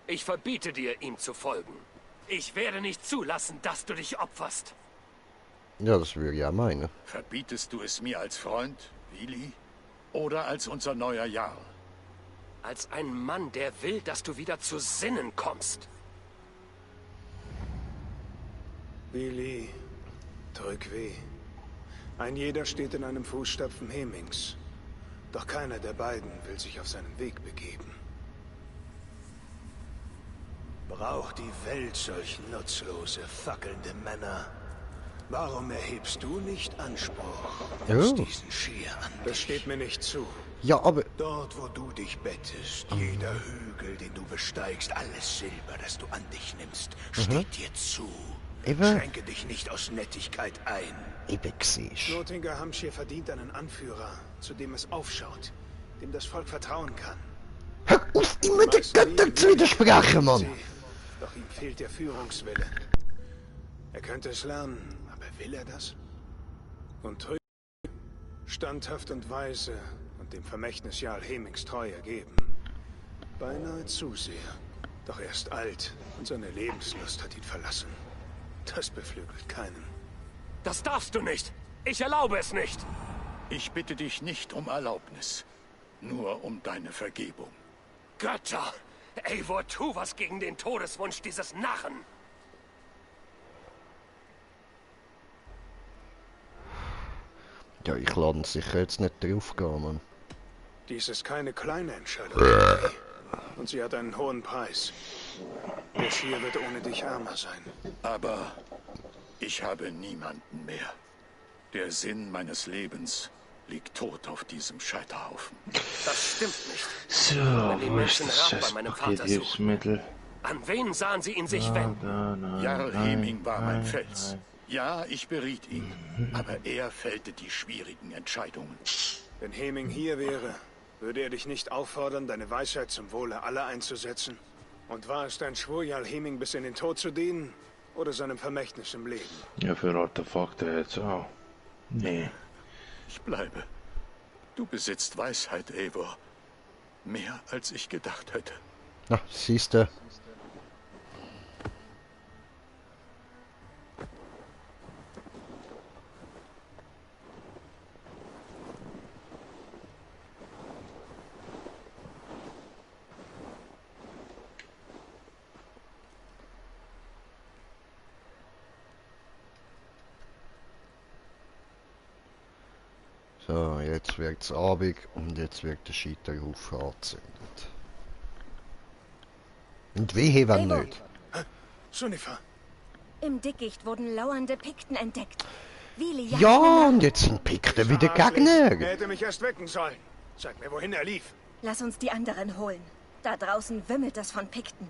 Ich verbiete dir, ihm zu folgen. Ich werde nicht zulassen, dass du dich opferst. Ja, das würde ich ja meinen. Verbietest du es mir als Freund, Vili? Oder als unser neuer Jarl? Als ein Mann, der will, dass du wieder zu Sinnen kommst. Vili, Trückwie. Ein jeder steht in einem Fußstapfen Hemings. Doch keiner der beiden will sich auf seinen Weg begeben. Braucht die Welt solch nutzlose, fackelnde Männer? Warum erhebst du nicht Anspruch auf diesen Schier an dich? Das steht mir nicht zu. Ja, aber... Dort, wo du dich bettest, jeder Hügel, den du besteigst, alles Silber, das du an dich nimmst, steht dir zu. Schränke dich nicht aus Nettigkeit ein. Nothinger Hamschir verdient einen Anführer, zu dem es aufschaut, dem das Volk vertrauen kann. Hör auf, immer den Göttern zu widersprechen, Mann! Doch ihm fehlt der Führungswille. Er könnte es lernen, aber will er das? Und Trückwie, standhaft und weise und dem Vermächtnis Jarl Hemings treu ergeben. Beinahe zu sehr. Doch er ist alt und seine Lebenslust hat ihn verlassen. Das beflügelt keinen. Das darfst du nicht! Ich erlaube es nicht! Ich bitte dich nicht um Erlaubnis, nur um deine Vergebung. Götter! Eivor, tu was gegen den Todeswunsch dieses Narren! Ja, ich lade sicher jetzt nicht drauf gehen, Mann. Dies ist keine kleine Entscheidung. Und sie hat einen hohen Preis. Der Schir wird ohne dich ärmer sein. Aber ich habe niemanden mehr. Der Sinn meines Lebens liegt tot auf diesem Scheiterhaufen. Das stimmt nicht. So, Wenn die wo ist Menschen das Rat bei meinem Vater suchen. Hilfsmittel? An wen sahen sie ihn sich wenden? Jarl Heming war mein Fels. Ja, ich beriet ihn. Aber er fällte die schwierigen Entscheidungen. Wenn Heming hier wäre, würde er dich nicht auffordern, deine Weisheit zum Wohle aller einzusetzen? Und war es dein Schwur, Jarl Heming bis in den Tod zu dienen? Oder seinem Vermächtnis im Leben? Ja, für Artefakte jetzt auch. Nee. Ich bleibe. Du besitzt Weisheit, Eivor. Mehr als ich gedacht hätte. Na, siehste. So, jetzt wird's Abend und jetzt wird der Scheiterhaufen angezündet. Und wehe, wenn nicht. Sunnifer. Im Dickicht wurden lauernde Pikten entdeckt. Wili Ja, und jetzt sind Pikten wieder Gegner. Er hätte mich erst wecken sollen. Sag mir, wohin er lief. Lass uns die anderen holen. Da draußen wimmelt es von Pikten.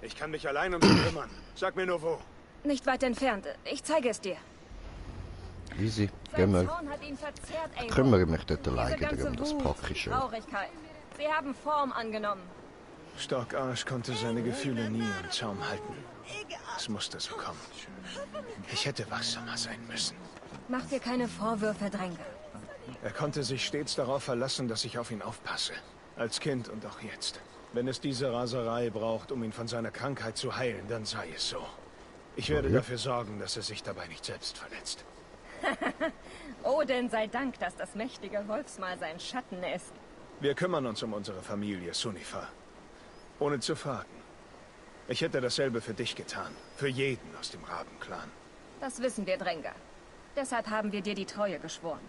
Ich kann mich allein um ihn kümmern. Sag mir nur wo. Nicht weit entfernt. Ich zeige es dir. Easy, geh mal. Ich kümmere mich dort alleine darum, das packe ich schon. Traurigkeit. Sie haben Form angenommen. Stockarsch konnte seine Gefühle nie im Zaum halten. Es musste so kommen. Ich hätte wachsamer sein müssen. Mach dir keine Vorwürfe, Dränger. Er konnte sich stets darauf verlassen, dass ich auf ihn aufpasse. Als Kind und auch jetzt. Wenn es diese Raserei braucht, um ihn von seiner Krankheit zu heilen, dann sei es so. Ich werde dafür sorgen, dass er sich dabei nicht selbst verletzt. Odin sei Dank, dass das mächtige Wolfsmal sein Schatten ist. Wir kümmern uns um unsere Familie, Sunnifer. Ohne zu fragen. Ich hätte dasselbe für dich getan. Für jeden aus dem Rabenclan. Das wissen wir, Dränger. Deshalb haben wir dir die Treue geschworen.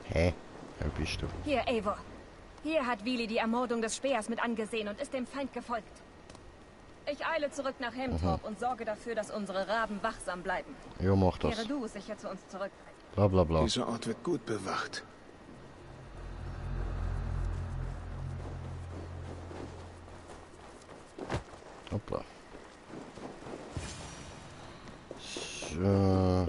Hä? Wer bist du? Hier, Eivor. Hier hat Wili die Ermordung des Speers mit angesehen und ist dem Feind gefolgt. Ich eile zurück nach Hemtorp und sorge dafür, dass unsere Raben wachsam bleiben. Ja, mach das. Kehre du sicher zu uns zurück. Bla bla bla. Dieser Ort wird gut bewacht. Hoppla. So.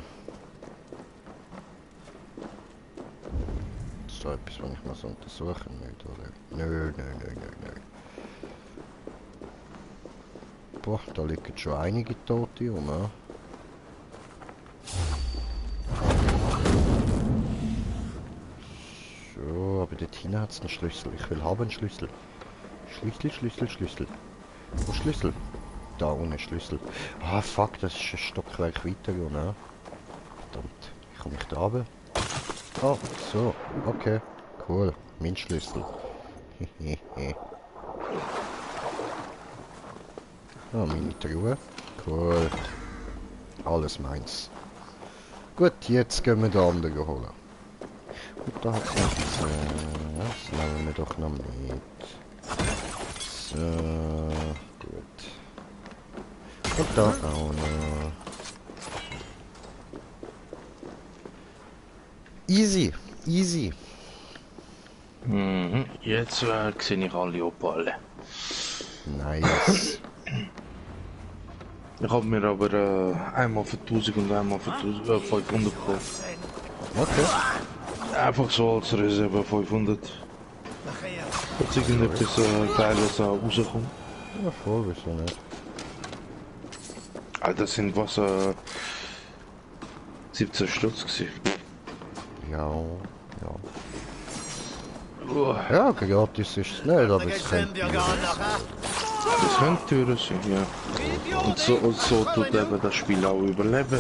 Ist da etwas, was ich mal so untersuchen will, oder? Nö. Boah, da liegen schon einige Tote rum, ja? So, aber dort hinten hat es einen Schlüssel. Ich will haben einen Schlüssel. Schlüssel. Wo Schlüssel? Da ohne Schlüssel. Ah, fuck, das ist ein Stockwerk weiter, ne? Verdammt, wie komme ich da runter? Oh, so, okay. Cool, mein Schlüssel. Ah, meine Truhe. Cool. Alles meins. Gut, jetzt gehen wir den anderen holen. Und da hat es noch das nehmen wir doch noch mit. So, gut. Und da auch noch. Easy. Mhm. Jetzt sehe ich alle Opale. Nice. Ich habe mir aber einmal für 1000 und einmal für 500 gekauft. Okay. Einfach so als Reserve 500. Dass irgendetwas Geiles rauskommt. Ja, voll, wieso nicht? Das sind was 17 Stutz gewesen. Ja. Ja, gratis ist es nicht, aber es könnte. Das können Türen sein, ja. Und so tut eben das Spiel auch überleben.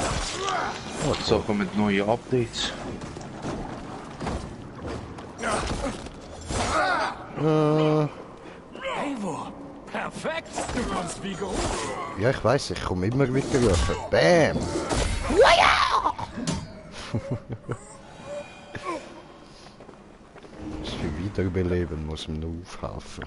Sachen mit neuen Updates. Eivor, perfekt. Du kommst wie gerufen. Ja, ich weiß, ich komme immer wieder rufen. Bam! Das für Wiederbeleben muss man nur aufhelfen.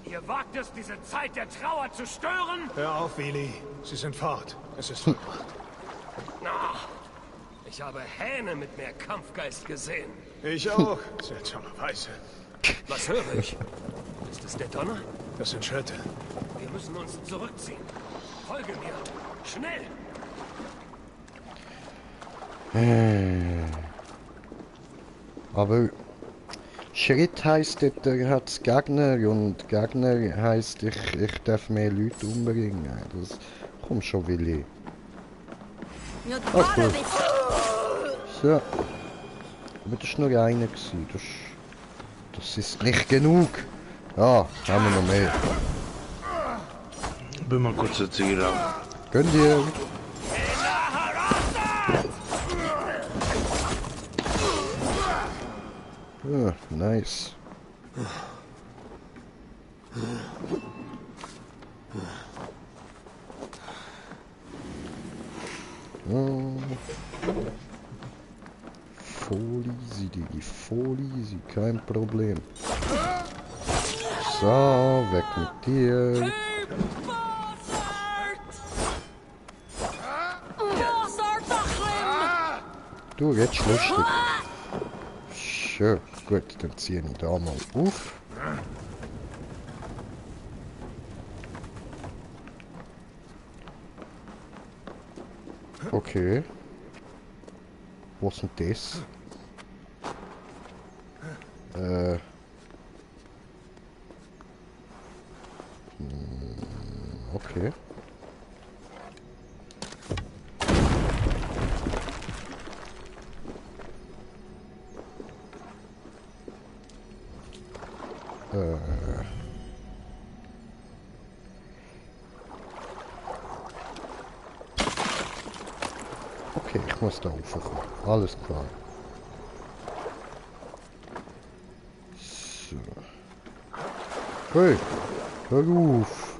Ihr wagt es, diese Zeit der Trauer zu stören? Hör auf, Willi. Sie sind fort. Es ist vollbracht. Na, ich habe Hähne mit mehr Kampfgeist gesehen. Ich auch, seltsamerweise. Was höre ich? Ist es der Donner? Das sind Schritte. Wir müssen uns zurückziehen. Folge mir. Schnell! Aber Schritt heisst, er hat Gegner und Gegner heisst, ich darf mehr Leute umbringen. Das kommt schon, Willi. Ah, cool. So. Aber das war nur einer. Das ist nicht genug. Ja, haben wir noch mehr. Bin mal kurz jetzt hier raus. Gönn dir. Ah, nice. Voll easy, Digi, voll easy, kein Problem. So, weg mit dir. Du, jetzt lustig. Schön, gut, dann ziehe ich da mal auf. Okay. Was ist denn das? Okay. Okay, ich muss da hochkommen. Alles klar. So. Hey, hör auf.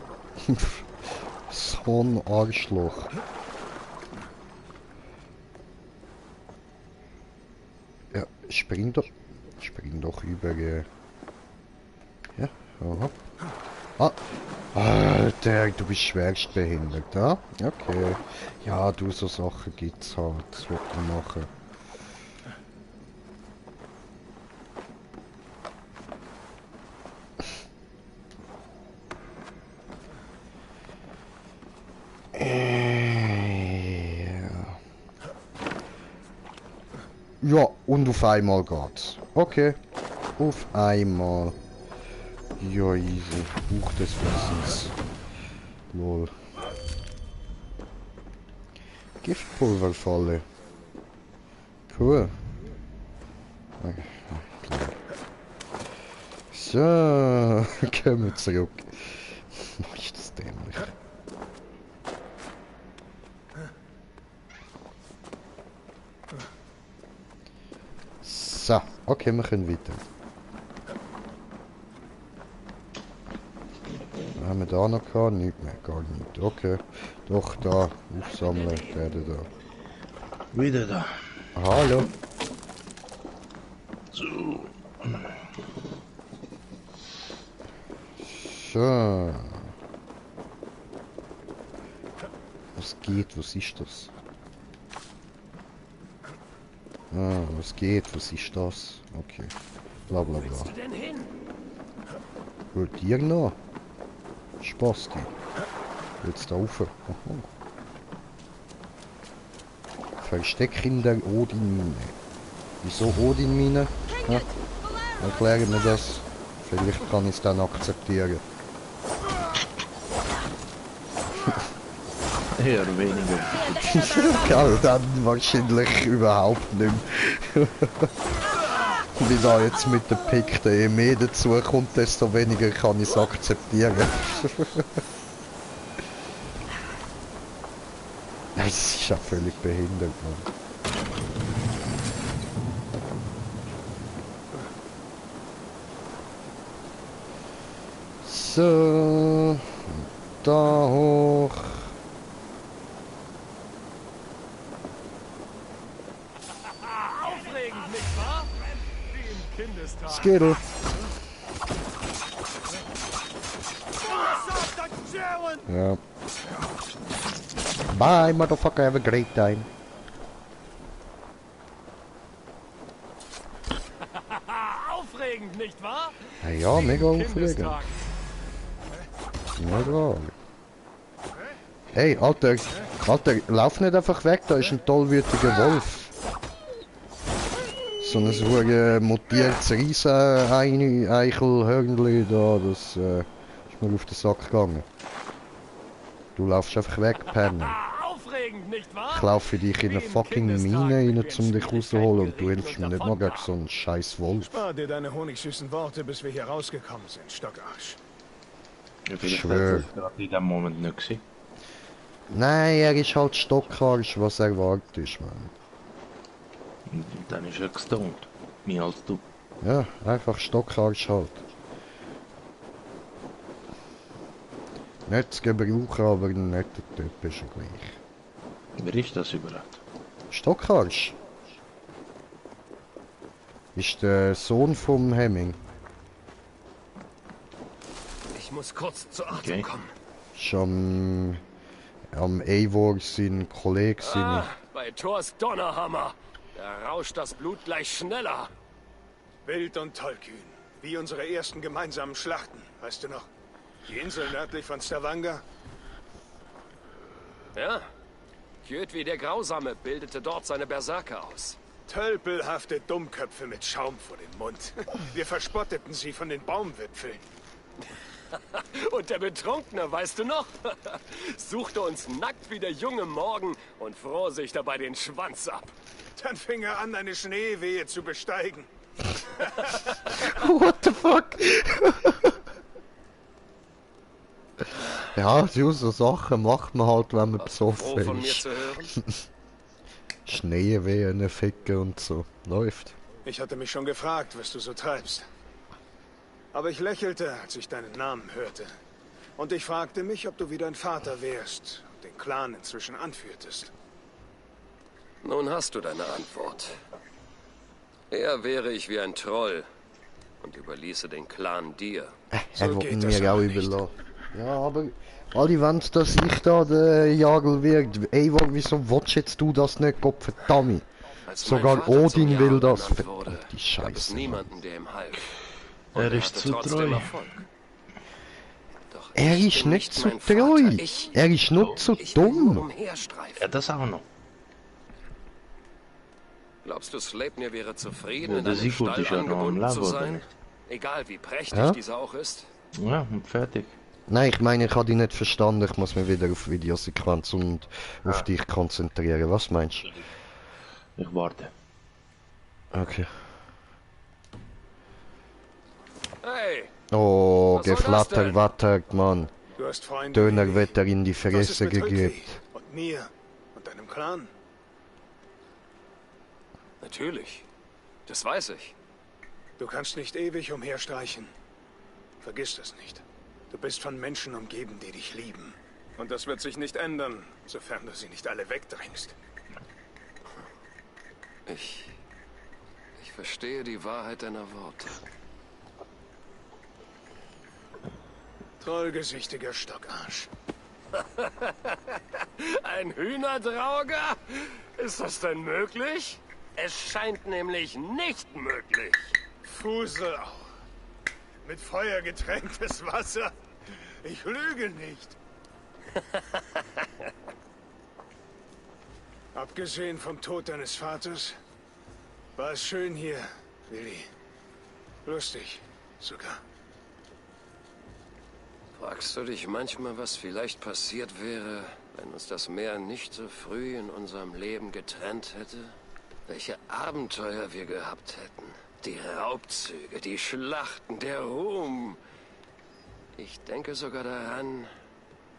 So ein Arschloch. Ja, spring doch über. Ja, aha. Ah, Alter, du bist schwerst behindert, ja? Okay. Ja, du, so Sachen gibt's halt. Das wird man machen. Ja, und auf einmal geht's. Okay. Auf einmal. Ja, easy. Buch des Wissens. Lol. Giftpulverfalle. Cool. So, kommen wir zurück. Ist das dämlich. So, okay, wir können weiter. Was haben wir da noch gehabt? Nicht mehr, gar nicht. Okay, doch da, aufsammeln, der da. Wieder da. Hallo. So. So. Was geht? Was ist das? Ah, was geht? Was ist das? Okay. Bla bla bla. Wollt ihr noch? Spasti. Jetzt da rauf. Aha. Versteck in der Odin-Mine. Wieso Odin-Mine? Ja? Erkläre mir das. Vielleicht kann ich es dann akzeptieren. Eher weniger. Ja, dann wahrscheinlich überhaupt nicht mehr. Wie da jetzt mit der Pikte je mehr dazu kommt, desto weniger kann ich es akzeptieren. Das ist ja völlig behindert, Mann. So, da hoch. Aufregend, nicht wahr? Wie im Kindestag. Skittle. Ja. Bye, motherfucker, have a great time. Aufregend, nicht wahr? Ja, mega aufregend. Mega. Hey, Alter, lauf nicht einfach weg, da ist ein tollwütiger Wolf. So ein mutiertes Riesen-Eichelhörnli da, das ist mir auf den Sack gegangen. Du laufst einfach weg, Penner. Ich laufe dich in eine fucking Mine rein, um dich rauszuholen und du hilfst mir nicht mal gegen so einen scheiß Wolf. Spar dir deine honigsüßen Worte, bis wir hier rausgekommen sind, Stockarsch. Ich schwör. In dem Moment nicht gewesen. Nein, er ist halt Stockarsch, was er wagt ist, man. Und dann ist er gestoned. Mehr als du. Ja, einfach Stockarsch halt. Nicht zu gebrauchen, aber ein netter Typ ist er gleich. Wer ist das überhaupt? Stockarsch. Ist der Sohn vom Hemming. Ich muss kurz zu Atem kommen. Ist am Eivor sein Kollege. Bei Thors Donnerhammer. Da rauscht das Blut gleich schneller. Wild und tollkühn. Wie unsere ersten gemeinsamen Schlachten, weißt du noch? Die Insel nördlich von Stavanger? Ja. Kjötvi der Grausame bildete dort seine Berserker aus. Tölpelhafte Dummköpfe mit Schaum vor dem Mund. Wir verspotteten sie von den Baumwipfeln. Und der Betrunkene, weißt du noch? Suchte uns nackt wie der junge Morgen und fror sich dabei den Schwanz ab. Dann fing er an, eine Schneewehe zu besteigen. What the fuck? Ja, so Sachen macht man halt, wenn man besoffen Von mir ist. zu hören? Schneewehen ficken und so. Läuft. Ich hatte mich schon gefragt, was du so treibst. Aber ich lächelte, als ich deinen Namen hörte. Und ich fragte mich, ob du wie dein Vater wärst und den Clan inzwischen anführtest. Nun hast du deine Antwort. Eher wäre ich wie ein Troll und überließe den Clan dir. Er wollte mir auch überlassen. Ja, aber alle wollen, dass ich da der Jagel wird. Ey, wieso willst jetzt du das nicht, Gott verdammt? Sogar Odin will das. Verdammte Scheiße. Niemanden, der ihm half. Er ist zu treu. Er ist nicht zu treu. Er ist nur zu dumm. Ja, das auch noch. Glaubst du, Sleipnir wäre zufrieden, Ja, in der einem Sigurd Stall ist ja noch am angebunden zu Leben, oder sein? nicht? Egal wie prächtig Ja? dieser auch ist. Ja, und fertig. Nein, ich meine, ich habe dich nicht verstanden. Ich muss mich wieder auf Videosequenz und auf dich konzentrieren. Was meinst du? Ich warte. Okay. Hey! Oh, Was soll das geflatterwattert, Mann. Du hast Freunde. Döner wird er in die Was ist Fresse mit Rückweg? gegeben. Und mir und deinem Clan. Natürlich. Das weiß ich. Du kannst nicht ewig umherstreichen. Vergiss das nicht. Du bist von Menschen umgeben, die dich lieben. Und das wird sich nicht ändern, sofern du sie nicht alle wegdrängst. Ich verstehe die Wahrheit deiner Worte. Trollgesichtiger Stockarsch. Ein Hühnerdrauger? Ist das denn möglich? Es scheint nämlich nicht möglich. Fusel auch. Mit Feuer getränktes Wasser. Ich lüge nicht. Abgesehen vom Tod deines Vaters, war es schön hier, Willi. Lustig, sogar. Fragst du dich manchmal, was vielleicht passiert wäre, wenn uns das Meer nicht so früh in unserem Leben getrennt hätte? Welche Abenteuer wir gehabt hätten? Die Raubzüge, die Schlachten, der Ruhm. Ich denke sogar daran,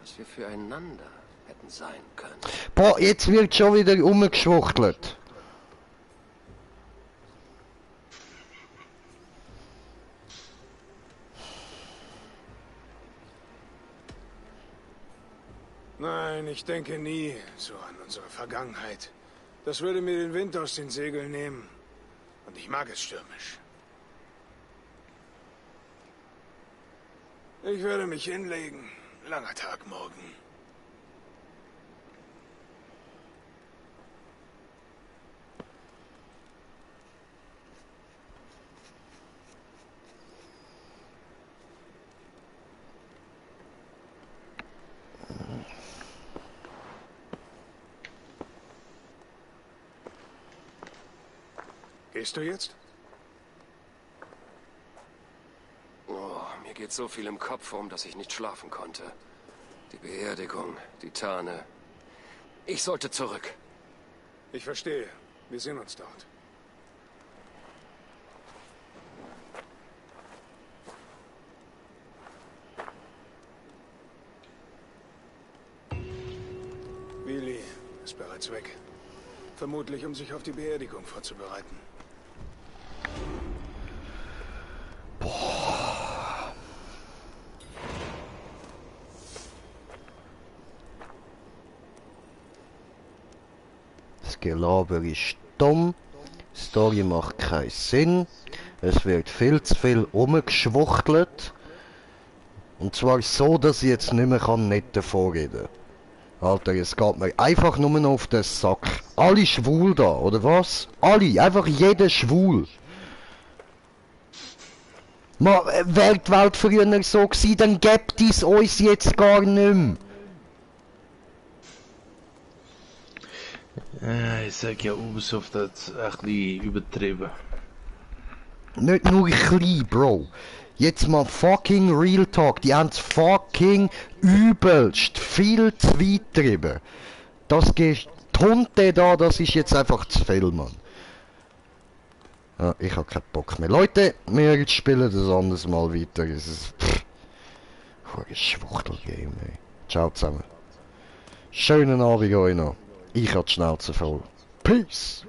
was wir füreinander hätten sein können. Boah, jetzt wird schon wieder umgeschwuchtelt. Nein, ich denke nie so an unsere Vergangenheit. Das würde mir den Wind aus den Segeln nehmen. Und ich mag es stürmisch. Ich werde mich hinlegen. Langer Tag morgen. Gehst du jetzt? Oh, mir geht so viel im Kopf rum, dass ich nicht schlafen konnte. Die Beerdigung, die Tarne. Ich sollte zurück. Ich verstehe. Wir sehen uns dort. Willi ist bereits weg. Vermutlich, um sich auf die Beerdigung vorzubereiten. Das Gelaber ist dumm. Die Story macht keinen Sinn. Es wird viel zu viel umgeschwuchtelt. Und zwar so, dass ich jetzt nicht mehr nicht davon reden kann. Alter, es geht mir einfach nur noch auf den Sack. Alle schwul da, oder was? Alle, einfach jeder schwul. Wäre die Welt früher so gewesen, dann gibt es uns jetzt gar nicht mehr. Ich sag ja, Ubisoft hat es ein bisschen übertrieben. Nicht nur klein, Bro. Jetzt mal fucking Real Talk. Die haben es fucking übelst viel zu weit getrieben. Das geht die Hunde da, das ist jetzt einfach zu viel, Mann. Ja, ich hab keinen Bock mehr. Leute, wir spielen das anderes Mal weiter. Es ist ein Schwuchtel-Game, ey. Ciao zusammen. Schönen Abend euch noch. Ich hab die Schnauze voll. Peace!